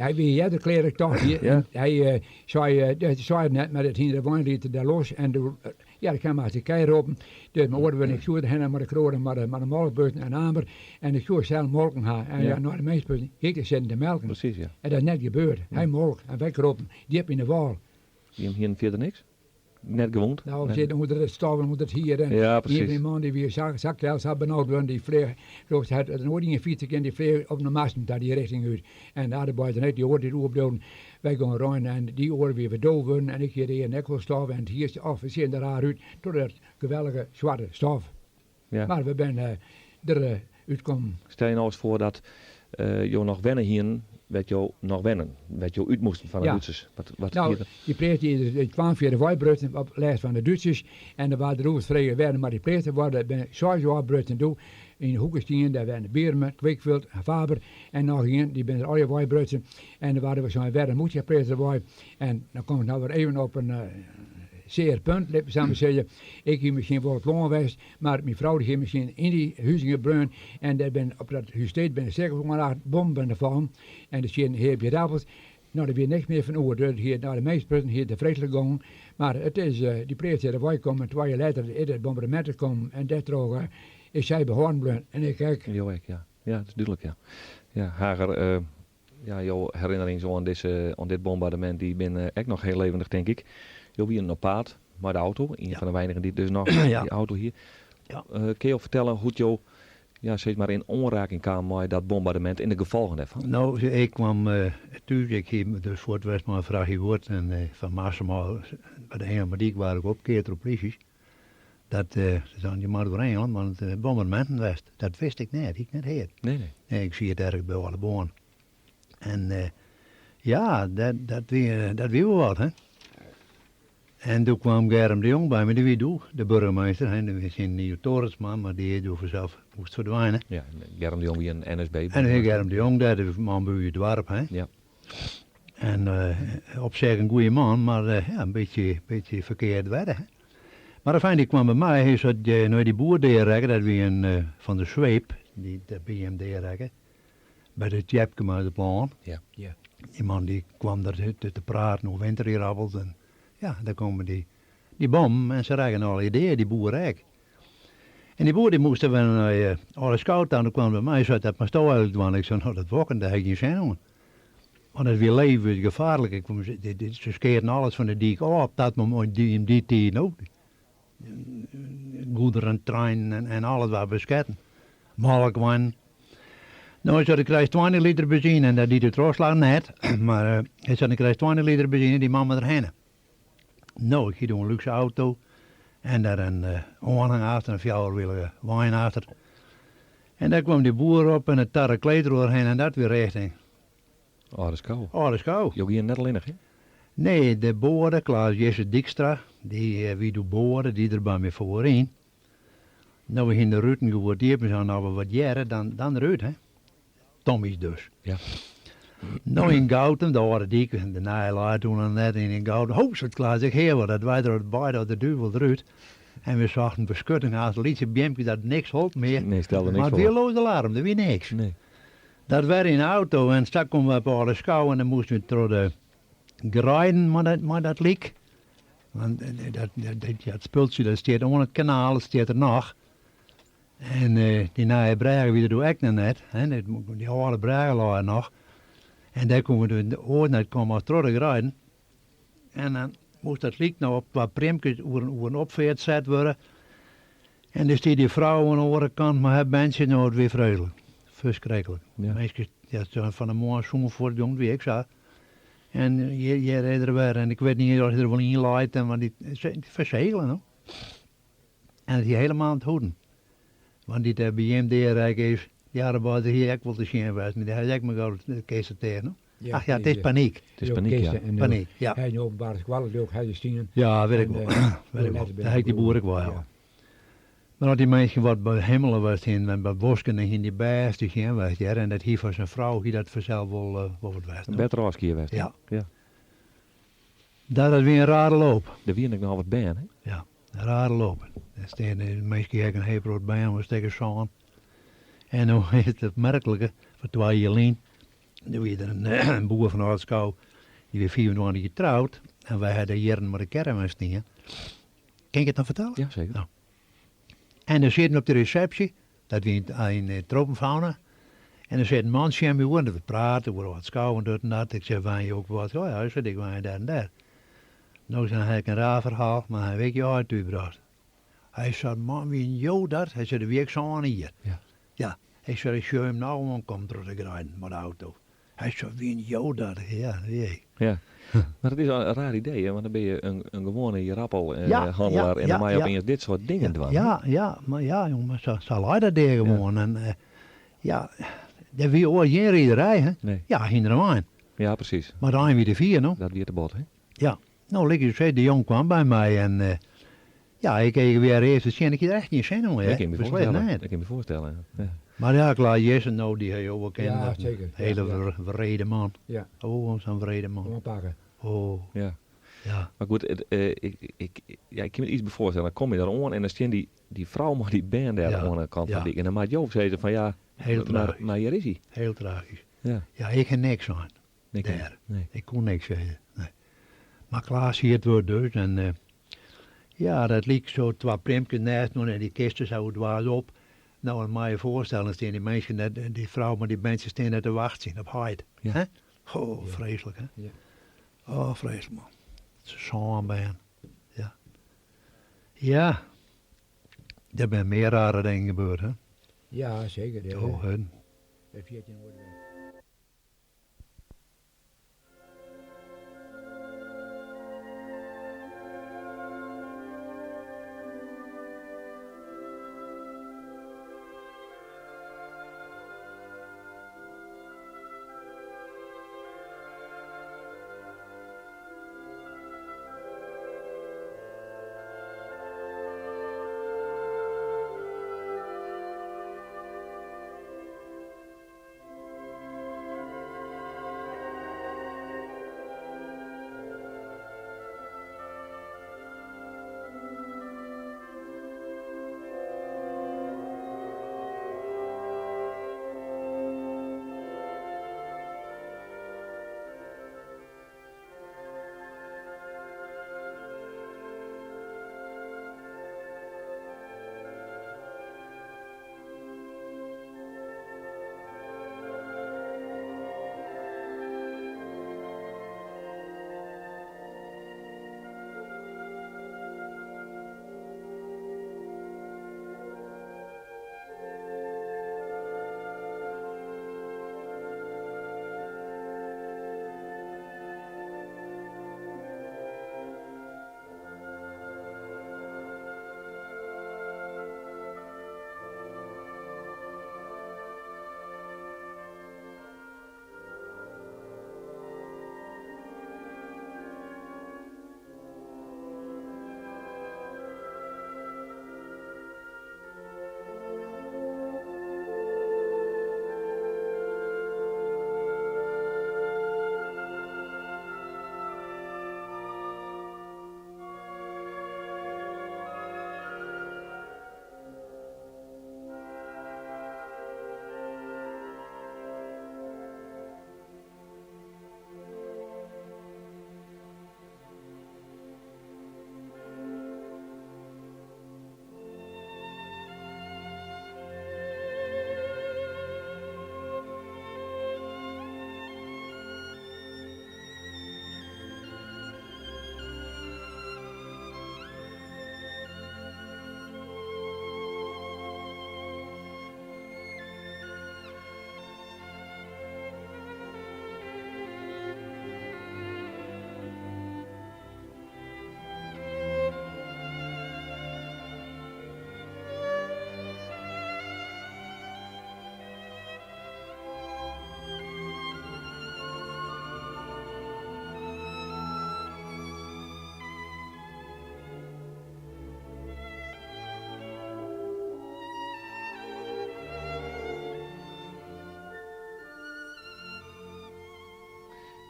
Hy wie earder klear ik tocht hie. Ja. Hy sei, dat sei er net, mar it hynder wein liet er dêr los en doe, ja, ik ha him achter de kij roppen. Dus mei oare wurden, ik soe der hinne mei de kroade, mei de, mei de molkbussen en amer en ik soe sels molken ha. En ja, nei de minskbussen hie ik der sitten te melken. Precies, ja. En dat is net gebeurd. Hy molk en wy kropen djip yn de wâl. Jim hienen fierder niks? Net gewond? Nou, we zitten ûnder it stof en ûnder it hier. En Ja, ien precies. fan dy man dy wie sa, sa kel, sa benaud wurden, dy fleach, geloof ik, hat noait ien fytse kind, dy fleach op de masten ta dy richting út. En de arbeiders en ik, dy oare dy't oerbleauwen, wy gongen rein en dy oare wie wer wurden en ik hie de earen ek wol stof en it hier, och, we seagen der raar út troch dat geweldige swarte stof. Ja. Mar we binne der útkommen. Stel je nou ris foar dat jo noch wenne hienen wêr't jo noch wennen, wêr't jo út moasten fan de Ja. Dútsers. Wat, wat Nou, hie der- dy pleats dy is kwam fia de weibrutsen op lêst fan de Dútsers en der waard deroer frege wêrom moat dy pleats wurde. Der binne seis ôfbrutsen doe yn de hoeke stien, dêr wennen Bierma, Kwikveld, Faber en noch ien, dy binne der allegear weibrutsen en der waard sein wêrom moat dy pleats derwei en dan kom ik no wer even op in sear punt, lit my sa mar sizze. Ik hie miskien wol op it lân west, mar myn frou dy hie miskien yn dy huzinge bleaun en dêr binne op dat hússteed binne seker wol acht bommen binne fallen en der sieten in heap ierappels. No, der wie niks mear fan oer, dus it hie nei de meeste hie it freeslik gongen. Mar it is dy pleats dêr wei kommen en twa jier letter is it bombardemint kommen en dêrtroch is sy behâlden bleaun en ik ek. Jo ek, ja. Ja, dat is dúdlik, ja. Ja, Hager, ja, jo herinnerings oan dizze, oan dit bombardemint, dy binne ek noch hiel levendig, tink ik. Jo wienen op paad mei de auto, ien fan de weinigen dy't dus noch dy auto hie. Ja. Kinne jo fertelle hoe't jo ja, sis mar yn oanraking kamen mei dat bombardemint en de gefolgen dêrfan? No, ik kwam thús, ik hie dus fuort west mei in frachtje guod en fan Marsum ôf by de Engelermerdyk waard ik opkeard troch plysjes. Dat se seinen, je moatte oer Engeland, want it bombardeminten west. Dat wist ik net, hie ik net heard. Nee, nee. Nee, ik siet ergens by Aldeboarn. En ja, dat, dat wie, dat wie wol wat, hè. En doe kwam Germ de Jong by my, dy wie doe de burgemeester, hè, dy wie syn Nieuwe Torensma, mar dy is doe fansels moast ferdwine. Ja, Germ de Jong wie in NSB. En Germ de Jong, dêr, de man by ús doarp, hè. Ja. En op sich in goeie man, mar ja, in bytsje, bytsje ferkeard wedde, hè. Mar afijn, dy kwam by my, hy sei, no dy boer dearekke, dat wie in fan de Sweep, dy't by him dearekke. By de Tjepkema de Plan. Ja. Ja. Dy man dy kwam der te praten oer winterierdappels en ja, dêr komme dy, dy bommen en se rekken allegear dea, dy boer ek. En dy boer dy moast wer nei Aldeskout ta en doe kwam er by my en sei, dat moatsto eigenlik dwaan. Ik sei, no dat wol ik net, dêr ha ik gjin sin oan. Want it wie levensgefaarlik, ik, se skeaten alles fan de dyk ôf op dat momint, yn dy tiid ook. Goederen, treinen en alles waard besketten. Molkweinen. No, hy sei, do krijst 20 liter benzine en dat die de trochslach net, mar hy sei, do krijst 20 liter benzine, dy man moat derhinne. No, ik hie doe in lúkse auto en dêr in oanhang achter, in fjouwerwielige wein achter. En dêr kwam dy boer op en it tarre kleed deroerhinne en dat wie richting Aldeskow. Aldeskow. Jo gienen net allinnich, hè? Nee, de boade, Klaas Jisse Dykstra, dy wie doe boade, dy der by my foaryn. No, we hiene de ruten goed iepen, sa as we wat hearre, dan, dan derút, hè. Tommy's dus. Ja. No, yn Goutum, de âlde dyk, de nije lei toen noch net, yn yn Goutum, ho, seit Klaas, ik hear wat, dat wy der beide as de duvel derút. En we sochten beskutting achter lytse beamkes, dat niks holp mear. Nee, stelde niks Mar it foar. wie loos alarm, der wie niks. Nee. Dat wer yn de auto en sa komme we op Aldeskow en dan moasten we troch de greiden mei dat, mei dat lyk. Want dat, dat, dat spultsje dat stiet oan it kanaal, dat stiet der noch. En dy nije brêge wie der doe ek noch net, hè, dy âlde brêge lei der noch. En dêr koene we de oars net komme as troch de greiden. En dan moast dat lyk noch op twa priemkes oer in opfeart set wurde. En der stie dy frou oan de oare kant mei har berntsje, no it wie freeslik. Ferskriklik. Ja. Minsken, ja, fan de moarn sûn fuortgong, wie ek sa. En hjir, hjir is er wer en ik wit niet oft hy der wol yn leit en want dy fersegele no. En it hie helemaal net hoeden. Want dy't dêr by jim dearekke is, dy arbeider hie ek wol te sjen west, mar dy hat ek mar gau de kiste teach no. Ach ja, it is panyk. It is panyk, ja. Panyk, ja. Hy in openbare skoalle, die ook hy stien. Ja, wit ik wol. Wit ik wol. Dêr ha ik dy boer ek wol helle. Mar as dy minsken wat behimmele west hienen en wat wosken, dan hienen dy bêst te sjen west hear. En dat hie foar syn frou hie dat fansels wol wol wat west. In better ôfskie west. Ja. Ja. Dat wie in rare loop. Der wienen ek noch wat bern, hè? Ja, in rare loop. Dêr stean de minsken ek in hiel protte bern, in stik as sân. En no is it opmerklike, foar twa jier lyn, doe wie der in boer fan Aldeskow, dy wie 25 jier troud en wy ha dêr jierren mei de caravan stien. Kin ik it noch fertelle? Ja, seker. No. En dan sieten we op de resepsje, dat wie yn de Tropenfauna. En der sit in man tsjin my oer en we prate oer Aldeskow en dat en dat. Ik sei, wenje jo ek wat? Oh ja, hy sei, ik wenje dêr en dêr. No sei hy, ik in raar ferhaal, mar hy wit jo uit útbrocht. Hy sei, man, wie jo dat? Hy sei, doe wie ik sân jier. Ja. Ja. Hy sei, ik sjoch him no oankommen troch de greiden mei de auto. Hy sei, wie jo dat? Ja, dat wie ik. Ja. Mar it is in raar idee, hè? Want dan binne je in gewoane ierdappelhanneler en dan moatte je opeens dit soart dingen dwaan. Ja, ja, mar ja, jong, mar sa lei dat dêr gewoan. En ja, der wie oars gjin riederij, hè? Nee. Ja, hinder en wein. Ja, presys. Mar de ein wie te fier, no. Dat wie te bot, hè? Ja. No, lykas ik sei, de jong kwam by my en ja, ik keek wer earst te sjen, ik hie der echt gjin sin oan, Dat hear. kin ik my Beslist foarstelle. net. Dat kin ik my foarstelle, ja. Mar ja, Klaas Jesse, no, dy ha jo wol kennen. Ja, Dat is in seker. Hele Ja, ja. wrede man. Ja. Oh, sa'n wrede man. Oanpakke. Oh. Ja. Ja. Mar goed, it, ik, ik, ja, ik kin my yts by foarstelle. Dan komme je dêr oan en dan stean dy, dy frou mei dy bern dêr Ja, oan de kant fan ja. de dyk. En dan moat jo sizze fan ja, Heel mar, tragysk. mar hjir is hy. Heel tragysk. Ja. Ja, ik ha niks sein. Nee, Dêr. Nee. Ik koe niks sizze. Nee. Mar Klaas hie it wurd dus en ja, dat lyk zo twa priemkes nêst inoar en dy kiste sa oerdwaas op. No, en mei je foarstelle, dan stean dy minsken net, dy frou mei dy berntsjes stean net te wachtsjen op heit. Ja. Hè? Oh, Ja. freeslik, hè? Ja. Oh, freeslik, man. Sân bern. Ja. Ja. Der binne mear rare dingen gebeurd, hè? Ja, seker. Ja. Oh, hun. Dat ferjit je noait wer.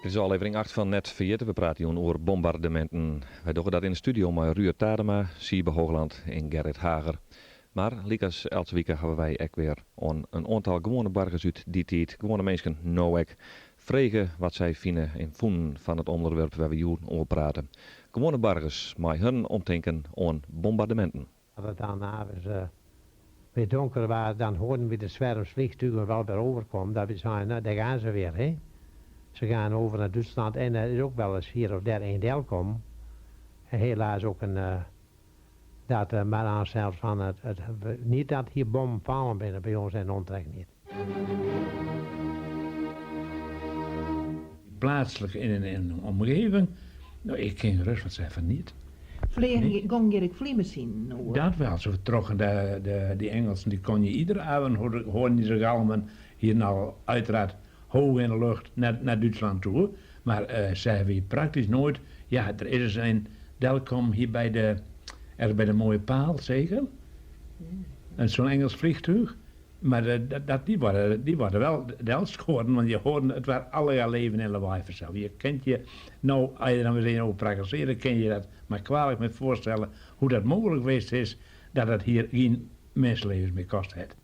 Dit is ôflevering 8 fan Net Ferjitte. We prate jûn oer bombardeminten. Wy dogge dat yn de studio mei Ruurd Tadema, Siebe Hoogland en Gerrit Hager. Mar lykas eltse wike hawwe wy ek wer oan in oantal gewoane boargers út dy tiid, gewoane minsken no ek, frege wat sy fine en fûnen fan it ûnderwerp wêr we jûn oer prate. Gewoane boargers mei hun omtinken oan bombardeminten. As it dan nachts weer donker was, dan hoorden we de zwerms vliegtuigen wel weer overkomen. Dat we zeiden, nou, daar gaan ze weer. Hè? Ze gaan over naar Duitsland en er is ook wel eens hier of daar een deel komen. En helaas ook een, dat, maar aan zelfs van het, niet dat hier bommen vallen binnen bij ons en omtrek niet. Plaatselijk in een omgeving, nou, ik ken gerust wat zeggen van niet. Vliegen, nee. Gong hier ik vliegmachine oer? Dat wel, ze trokken die Engelsen, die kon je iedere avond horen die ze galmen, hier nou uiteraard hoog in de lucht naar Duitsland toe. Maar zeiden we praktisch nooit, ja, er is eens een Delcom hier bij de, ergens bij de mooie paal, zeker? Ja. En zo'n Engels vliegtuig. Maar dat, die worden wel dels geworden, want je hoorde, het was allerlei leven en lawaai vanzelf. Je kent je, nou, als je dan weer over praktiseren, ken je dat maar kwalijk met voorstellen hoe dat mogelijk geweest is, dat het hier geen mensenlevens meer kost heeft.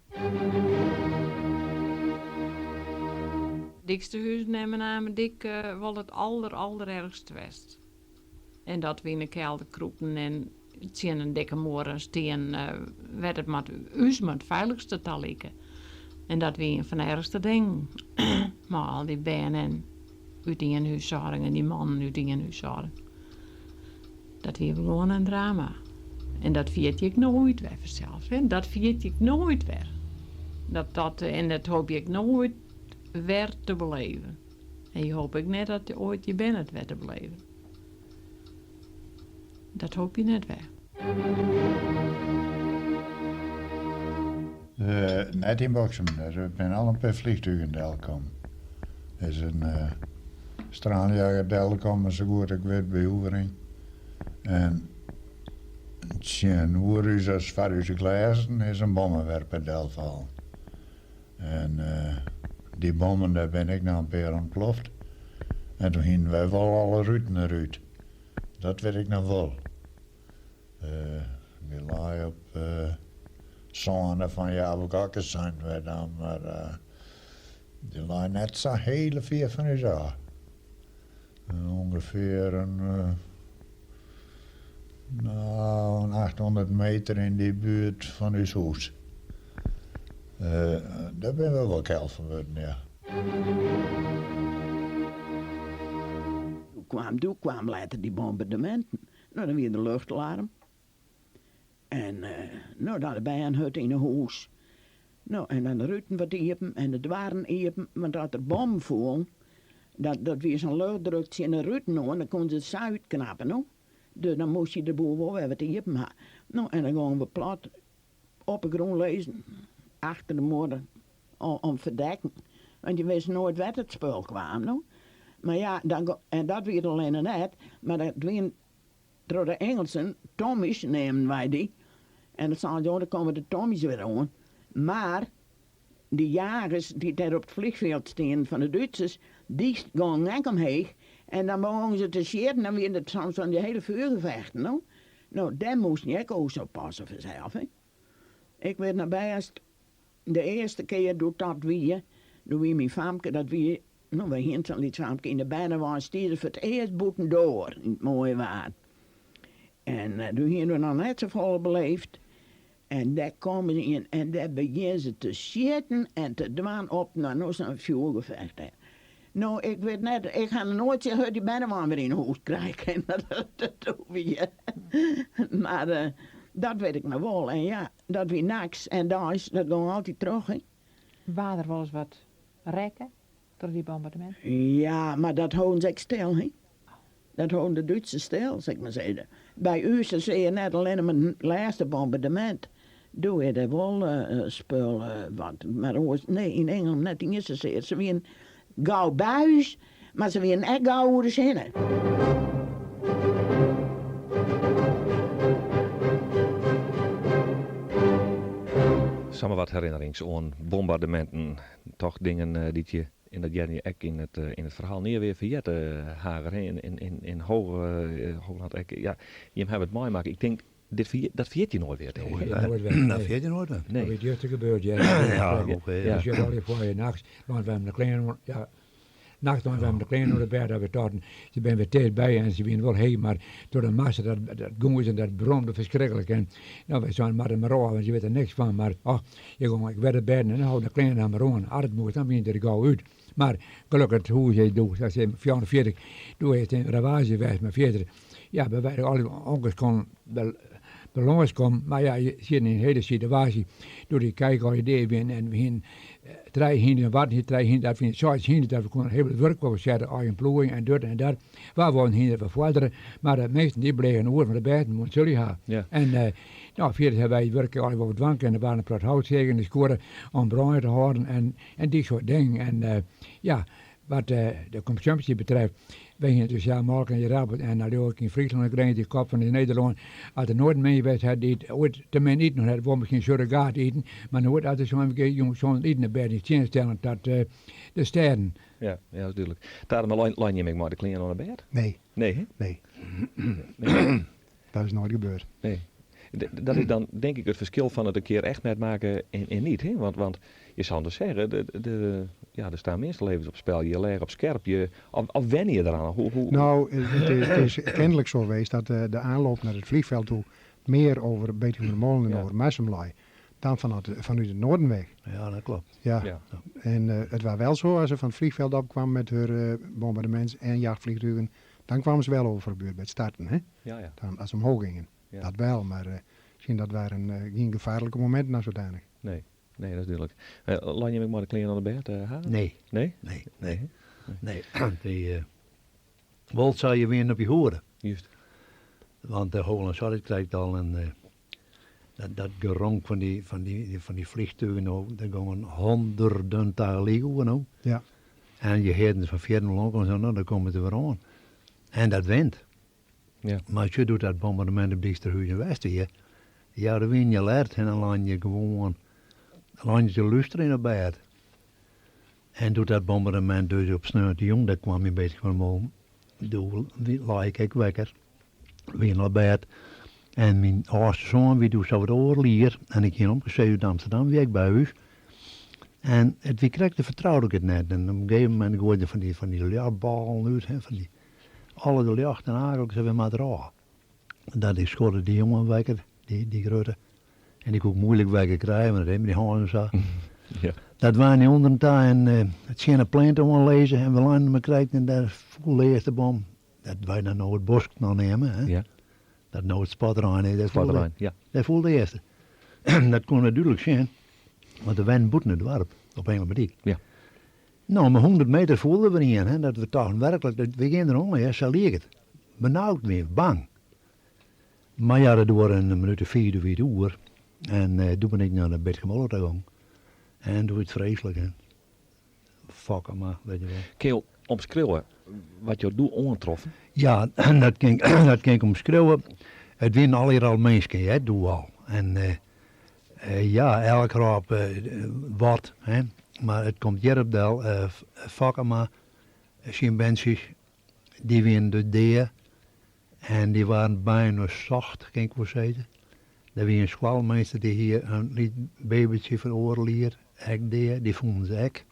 Dikste huis nemen namen dik wel het aller, allerergste west. En dat we in de kelder kroepen en tsjin een dikke moer en steen werd het maar us maar het veiligste te liggen. En dat wie een van de ergste dingen. Maar al die bern en uit die huishouding en die mannen uit die huishouding. Dat wie gewoon een drama. En dat ferjit ik noait wer fansels, hè. Dat ferjit ik noait wer. Dat, dat, en dat hoopje ik noait wer te beleven. En je hoop ik net dat oait je bern it wer te beleven. Dat hoopje net wer. Net yn Boksum, der binne al in pear fleantugen delkommen. Der is in straaljager delkommen, sa goed ik wit, by Oevering. En tsjinoer ús as foar ús glêzen is in bommenwerper delfallen. En dy bommen, dêr binne ek noch in pear ûntploft. En doe hiene wy wol alle ruten derút. Dat wit ik noch wol. Dy lei op sâne fan Jabik seinen wy dan, mar dy lei net sa hiele fier fan ús ôf. Ungefear in, no, in 800 meter yn dy buert fan ús hûs. Dêr binne we wol kjel fan wurden, ja. Doe kwaam, doe kwaam letter dy bombardeminten. No, dan wie der luchtalarm. En no, dan de bern hurd yn 'e hûs. No, en dan de ruten wat iepen en de doarren iepen, want as der bommen foelen, dat, dat wie sa'n luchtdruk tsjin de ruten oan, dan koenen se it sa útknappe, no. Dus dan moast je de boel wol wer wat iepen ha. No, en dan gongen we plat op 'e grûn lizzen, achter de muorre, om ferdekken. Want je wisten noait wêr't it spul kwam, no. Mar ja, dan, en dat wie it allinne net, mar dat wienen troch de Ingelsen, Tommies neamden wy dy. En dan seinen se, oh, dan komme de Tommies wer oan. Mar dy jagers dy't dêr op it fleanfjild stienen fan de Dútsers, dy gongen ek omheech. En dan begongen se te sjitten, dan wienen it soms fan dy hiele fjoergefechten, no. No, dêr moasten je ek o sa oppasse fansels, hè. Ik wit noch bêst, de earste kear doe't dat wie, doe wie myn famke, dat wie, no wy hienen sa'n lyts famke, yn de bernewein stie se foar it earst bûtendoar yn it moaie waar. En doe hienen we noch net safolle beleefd. En dêr komme se yn en dêr begjinne se te sjitten en te dwaan op no, no sa'n fjoergefecht. Hè. No, ik wit net, ik ha noch noait sa hurd dy bernewein wer yn 'e hûs krije kinnen, dat wie. Mar dat wit ik noch wol. En ja, dat wie nachts en deis, dat gong altyd troch, hè. Waard der wolris wat rekke troch dy bombardeminten? Ja, mar dat holden se ek stil, hè. Dat holden de Dútsers stil, sil ik mar sizze. By ús sear net allinne mar it lêste bombardemint. Doe is der wol spul wat, mar oars, nee, yn Ingelum net iens sasear. Se wienen gau by ús, mar se wienen ek gau oer ús hinne. Samar wat herinnerings oan bombardeminten, toch dingen dy't je En dat hearden je ek yn it, yn it ferhaal nea wer ferjette, Hager, hè, yn Hoogland ek. Ja, jim hawwe it meimakke. Ik tink, dit ferjit, dat ferjit je noait wer. Noait wer. Noait wer. Dat ferjit je noait wer. Nee. Dat wie juster gebeurd, ja. Ja, oké. Ja. Je al voor je nachts, want we hebben de klean, ja, nachts want we hebben de klean oer de bêd, dat we tochten, se binne wer ticht by en se wienen wol heech, mar troch de massa, dat, dat gûs en dat bromde ferskriklik. En no, wy seinen, moat der mar ôf, want je witte der niks fan. Mar, och, Je gongen ek wer de bêden en dan holden de klean dan mar oan. As it moast, dan wiene der gau út. Mar gelokkich it hûs is doe, sa sis 44, doe is it in ravaazje west, mar fierder, ja, by wy alle onkels koenen by lâns komme, mar ja, je sieten yn in hiele situaasje, doe't dy kij al dea wienen en we hienen trije hynders en wat, trije hynders, dat wienen seis hynders, dat we koenen hiel wat wurk wol fersette, eigen ploeien en dit en dat. Wa woenen hynder ferfoardere, mar de measten dy bleagen oer, want de bêsten woenen sully ha. En No, fierder hawwe wy it wurk allegear wol wat dwaan kinnen. Der waarden in protte houtseagen yn de skuorre om brân te hâlden en, en dy soart dingen. En eh, ja, wat eh, de konsumpsje betreft, wy hiene dus ja molke en ierdappels en dan leau ik yn Fryslân en Grins, de kop fan Nederlân, as der noait in minsk west hat dy't oait te min iten hat, wol miskien surrogaat iten, mar noait as der so'n jong sûnder iten op bêd yn tsjinstelling ta eh, de stêden. Ja, ja, dat is dúdlik. Tadema, lein jim ek mei de klean oan 'e bêd? Nee. Nee, hè? Nee. Nee. Dat is noait gebeurd. Nee. Dat is dan denk ik it ferskil fan it in kear echt metmakke en niet. Hè? Want je soene dus sizze, de, ja, der stean minskelevens op spel, je lêge op skerp, je, of wenne je deraan? Hoe, Nou, het is kennelijk zo geweest dat de aanloop naar het vliegveld toe meer over Beetgumermolen en over Marsum lei dan vanuit het noorden weg. Ja, dat klopt. Ja. En het was wel zo, als ze van het vliegveld opkwam met hun bombardements en jachtvliegtuigen, dan kwamen ze wel over de buurt bij het starten, hè? Ja, ja. Dan, als ze omhoog gingen. Dat wel, mar misschien dat waren gjin gefaarlike mominten as sodanich. Nee, nee, dat is dúdlik. Leine jim ek mei de klean oan de bêd, ha? Nee. Nee? Nee, nee. Nee, die, wol sa je wienen op je hoede. Juist. Want de Hoogland Sorry krijgt al een, dat geronk van die vliegtuigen, nou, daar gingen honderden tegelijk oer nou. En je hoorde ze van verder lang en zo, nou, dan komen ze weer aan. En dat wint. Maar als je doet dat bombardement op Dijksterhuizen West hier, ja, dan win je alert en dan laat je gewoon, dan laat je te luisteren in het bed. En doet dat bombardement dus op Sneuvelde dat kwam je een beetje van omhoog. Toen lag ik ook wakker, weer naar bed. En mijn oudste zoon, wie doet zo het oorlier. En ik ging omgezet uit Amsterdam, wie ik bij huis. En het wie kreeg, vertrouwde ik het net. En op een gegeven moment gooide van die lichtballen uit, hè, van die, alle de licht en eigenlijk ze weer maar eraf. Dat is schudde die jongen wakker, die grote. En die kon ook moeilijk wakker krijgen, want dat heeft met die handen zo. Dat waren die onder daar en het scheen een plant lezen en we landen me krijgen en daar voelde de eerste bom. Dat wij dan nou het bos nog nemen, hè. Dat nou het spotterrein is, dat voelde, Spotterrein, ja. dat voelde de eerste. Dat kon natuurlijk zijn, want er waren boeten het dorp op Engelendiek. Nou, maar 100 meter voelden we niet in, hè, dat we toch werkelijk, dat we gingen erom, hè, zo leek het. Benauwd weer, bang. Maar ja, dat door een minuut of vier, weer uur. En toen ben ik naar de Bitgummole gegaan. En doe het vreselijk, hè. Fuck maar, weet je wel. Kun je omschrijven wat je doet oantroffen? Ja, dat kan ik omschrijven. Het winnen al hier al mensen, hè, doe al. En ja, elk raap wat, hè. Maar het komt hier op del, Fokkema, zijn mensen, die winnen de deer. En die waren bijna zacht, kan ik wel zeggen. Er was een schoolmeester die hier een liet babytje van oorlier, ek deed, die vonden ze ek.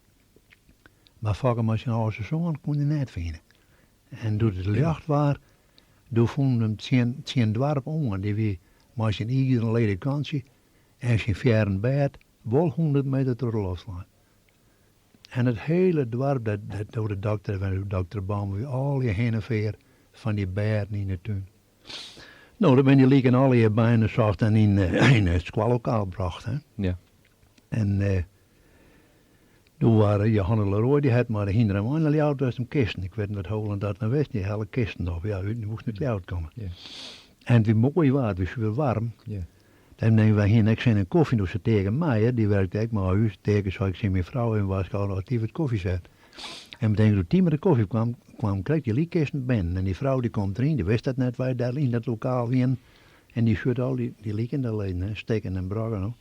Maar Fokkema zijn oudste zoon kon hij net vinden. En toen het licht was, toen vonden hem tien dwarp om. Die wie maar zijn iedere leden kantje en zijn fjerde bed wel 100 meter door de loslaan. En het hele dorp, dat door de dokter, de dokter Baum, wie al je heen en weer van die bedden in de tuin. Nou, dan ben je lieken al je bijna zocht en in het squallokaal gebracht. Hè. En toen waren Johanne Leroy, die had maar de hinder en een uit was kisten. Ik weet niet wat Holland dat nou wist, die hele kisten op. Ja, die moest niet uit komen. En het mooi was, het was weer warm. Dan nemen wij hier niks in een koffie, dus ze tegen mij, hè, die werkte ik maar huis, tegen zou ik zien mijn vrouw en was al die het koffie zet. En meteen toen die met de koffie kwam, kreeg die liekkisten binnen. En die vrouw die komt erin, die wist dat net, wij daar in dat lokaal in. En die schudt al die lieken daar liggen, hè, steken en brakken. Hoor.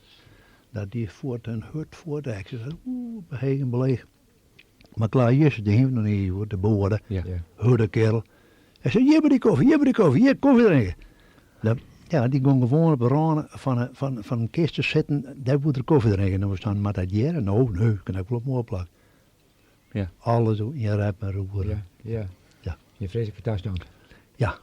Dat die voort een hut voort. Ik zei, oeh, behegen beleeg. Maar klaar, hier de heeft nog niet voor de boorden. Hudde kerel. Hij zei, hier die koffie, hier die koffie, hier koffie drinken. Dat, ja, die ging gewoon op de rand van een kist te zitten, daar moet er koffie drinken. En we staan met dat jaren, nou, nee, kan ik wel op mijn plak. Alles in rep en roer. Je vreselijke toestand. Ja.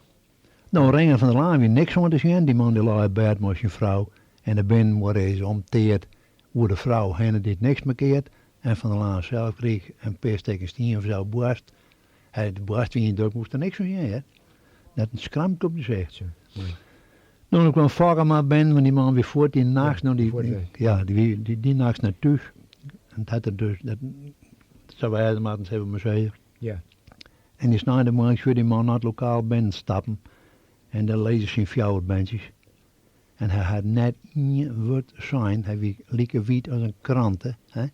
Nou, Renger van der Laan wie niks om te zien. Die man die lag in bed met zijn vrouw. En de binnen wordt eens omteerd hoe de vrouw heen dit niks meer keert. En Van der Laan zelf kreeg een peersteek steen of zo borst. Hij de borst wie in druk moest er niks van zien, hè. Net een skramk op de zee. Nou, dan kwam Fokkema binnen, want die man weer voort die nachts, nou die, voort, die, hè. ja, die, die, die nachts naar thuis. En dat had er dus, dat zou wij maar eens even maar zeggen. En die snijde man, ik die man naar het lokaal binnen stappen. En daar lezen zijn fjouwerbandjes. En hij had net één woord zijn. Hij wie lieke wiet als een krant. Hè?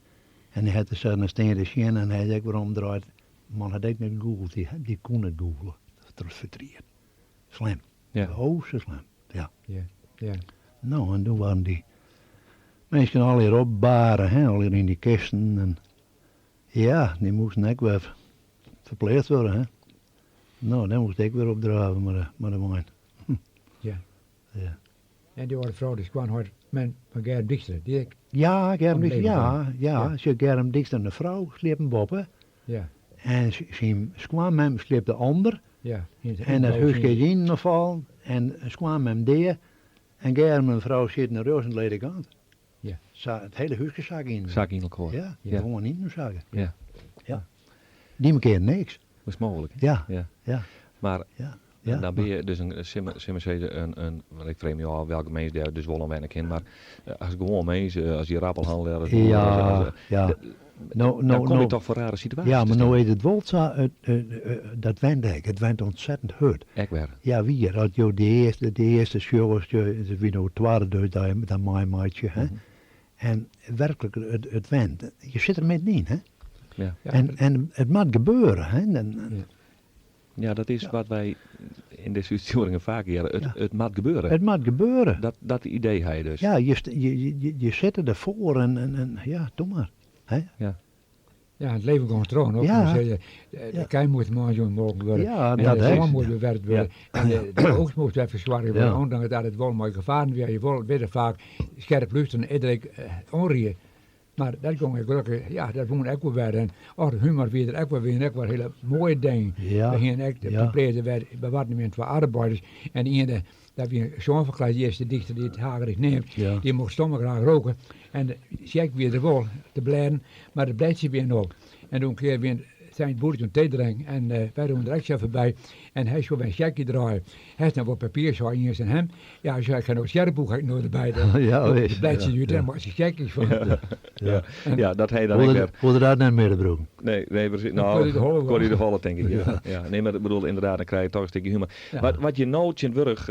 En hij had er zo naar steen de zien en hij zei waarom draait. Man had ik net gegoogeld, die kon het googlen. Dat was verdriet. Slim. Oh, zo slim. Ja. Nou, en toen waren die mensen al hier opbaren, hè, al hier in die kisten. En ja, die moesten ook weer verpleegd worden. Hè. Nou, dan moest ik weer opdraven met de wijn. En die oude vrouw die kwam hoort men van Germ Dijkstra. Die ik Ja, Germ Om Dijkstra, leven ja, kwam. ja. Ze Germ Dijkstra en de vrouw sliepen boppen. En zijn schoonmem sliep de ander. In het En dat inbouw huisje zien. is in gevallen. En schoonmem deed. En Germ en vrouw zitten naar rechts aan de ledekant. Het hele huisje zak in. Zak in elkaar. Ja, gewoon in de zakken. Ja. Die keer niks. Dat is mogelijk, hè? Ja. Maar Ja, Dan ben je dus een, simmer zeggen, een, want ik vreemd me al welke mensen daar dus wel aan wennen kan, maar als gewoon mensen, als die rappelhandelaar, Nou, dan nou, kom je nou, toch voor rare situaties Ja, te maar nou staan. is het wel zo, dat went ik. Het went ontzettend hard. Echt waar. Ja, wie? Dat jo de eerste sjorrels, wie nou tweede dus, dat mijn maatje, hè. En werkelijk, het went. Je zit er middenin, hè. En het moet gebeuren, hè. Ja, dat is wat wij in deze uitzendingen vaak horen. Het moet gebeuren. Het moet gebeuren. Dat idee heb je dus. Ja, je zit ervoor en ja, doe maar. Hè? Ja, het leven komt gewoon op. Dan zeg je, de kei moet morgen morgen worden. Ja, en dat de is. zon moet bewerkt worden. En de oogst moet even verzwaard worden. Ondanks dat het wel mooi gevaren weer. Je wil weer vaak scherp luisteren en iedereen onrieën. Maar dat kon ik gelukkig, ja, dat woon ook wel weer. En oh, de humor weer er ook wel weer, ook wel hele mooie ding. We gingen ook, de verpleegde werd, we waren met twee arbeiders. En die ene, dat wie zo'n verklaard, die eerste dichter die het Hagerig neemt, die mocht stomme graag roken. En de check weer de wol te blijven, maar de blijft weer nog. En toen keer weer zijn boertje een thee drinken en wij doen er echt even bij. En hij zou een checkje draaien. Hij heeft nou wat papier zo in zijn hem. Ja, hij zei, ik ga nog scherpboek, ga ik nog erbij. Dan de blijft ze nu, daar maakt ze checkjes van. En Ja, dat hij dan Hoe ook dat- weer hoe dat daar net meer te broeken. Nee, nee, precies. Dan Nou, kon hij de holle kon hij de wel. holle, denk ik. Ja. Ja. Nee, maar ik bedoel, inderdaad, dan krijg je toch een stukje humor. Wat je nou tjintwurg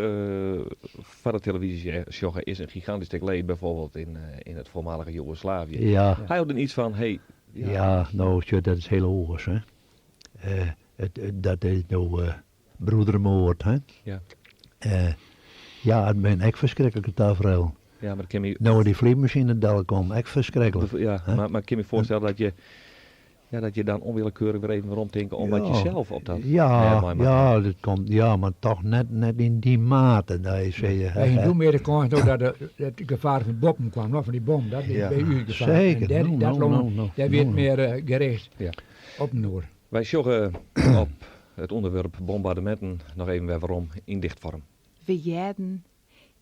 van de televisie sjoggen, is een gigantisch stuk leed, bijvoorbeeld in het voormalige Joegoslavië. Hij had er iets van, hey, ja. Ja, nou, tje, dat is heel hoog, hè. Dat is nou broedermoord, hè. Ja, het ben echt verschrikkelijke tafereel. Ja, maar kan je Nou, die vliegmachine daar komt, echt verschrikkelijk. Ja, hè? maar kan je voorstellen dat je dan onwillekeurig weer even ronddenkt om wat je zelf op dat Nee, maar Ja, dat komt, ja, maar toch net in die mate. Dat je zegt, hè, En je hè. doet meer de kans ook dat het gevaar van bommen kwam, nog van die bom, dat is bij u het gevaar. Zeker. En dat loon, daar werd meer gericht op Noord. Wij sjoggen op het onderwerp bombardementen nog even weer waarom in dichtvorm. We jeden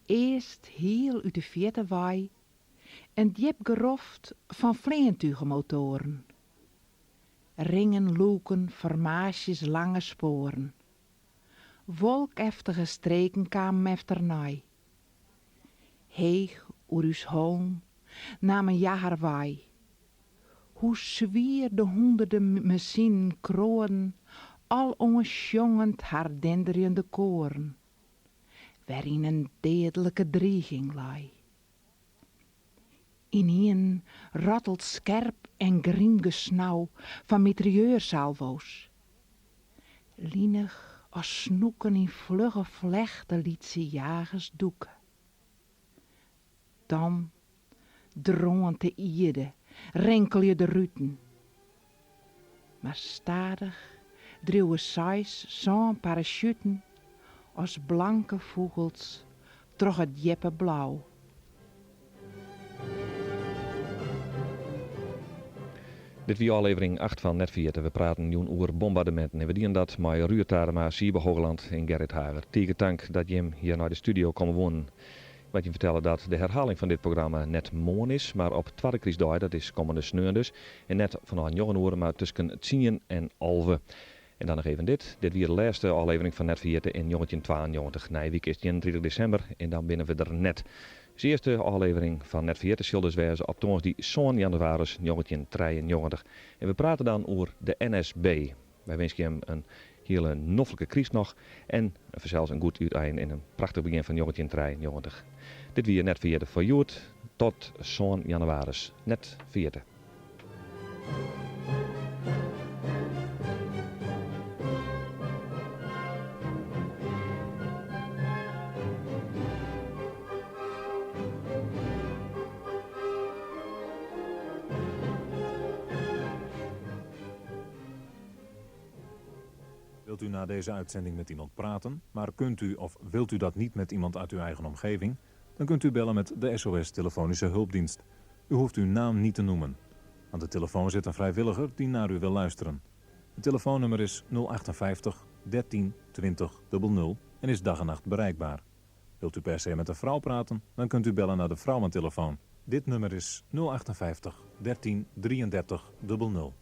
eerst heel uit de vierde waai een diep geroft van vleertuigenmotoren. Ringen loeken, formaties lange sporen. Wolkeftige streken kwamen efternij. Heeg oer uw holm nam een jagerwaai. Hoe zwier de honderden machinen kroren, al ongesjongend haar denderende koren, waarin een dodelijke dreiging lag. Ineen rattelt scherp en grim gesnauw van mitrailleursalvo's. Lienig als snoeken in vlugge vlechten liet ze jagers doeken. Dan, drongend de ierde, renkel je de ruten. Maar stadig dreeuwen seis zo'n parachuten als blanke vogels troch het jeppe blauw. Dit was aflevering 8 van Net Vierte. We praten nu over bombardementen. En we dienen dat met Ruurd Tadema, Siebe Hoogland en Gerrit Hager. Tegen dank dat Jim hier naar de studio kwam wonen. Wat je vertellen dat de herhaling van dit programma net morgen is, maar op tweede Christdag, dat is komende sneeuw dus. En net vanaf 9 uur, maar tussen 10 en 11. En dan nog even dit. Dit weer de laatste aflevering van Net Vierte in 1992. Nijweek is 31 december en dan binnen we er net. Dus de eerste aflevering van Net Vierte zal dus wezen op donderdag 7 januari 1993. En we praten dan over de NSB. Wij wensen hem een hele noffelijke crisis nog en zelfs een goed uiteinde in een prachtig begin van 1993. Dit weer Net Vierte voor Joert tot 7 januari. Net Vierte. Wilt u na deze uitzending met iemand praten, maar kunt u of wilt u dat niet met iemand uit uw eigen omgeving? Dan kunt u bellen met de SOS Telefonische Hulpdienst. U hoeft uw naam niet te noemen. Aan de telefoon zit een vrijwilliger die naar u wil luisteren. Het telefoonnummer is nul achtenvijftig 13 20 dubbel nul en is dag en nacht bereikbaar. Wilt u per se met een vrouw praten, dan kunt u bellen naar de vrouwentelefoon. Dit nummer is nul achtenvijftig 13 33 dubbel nul.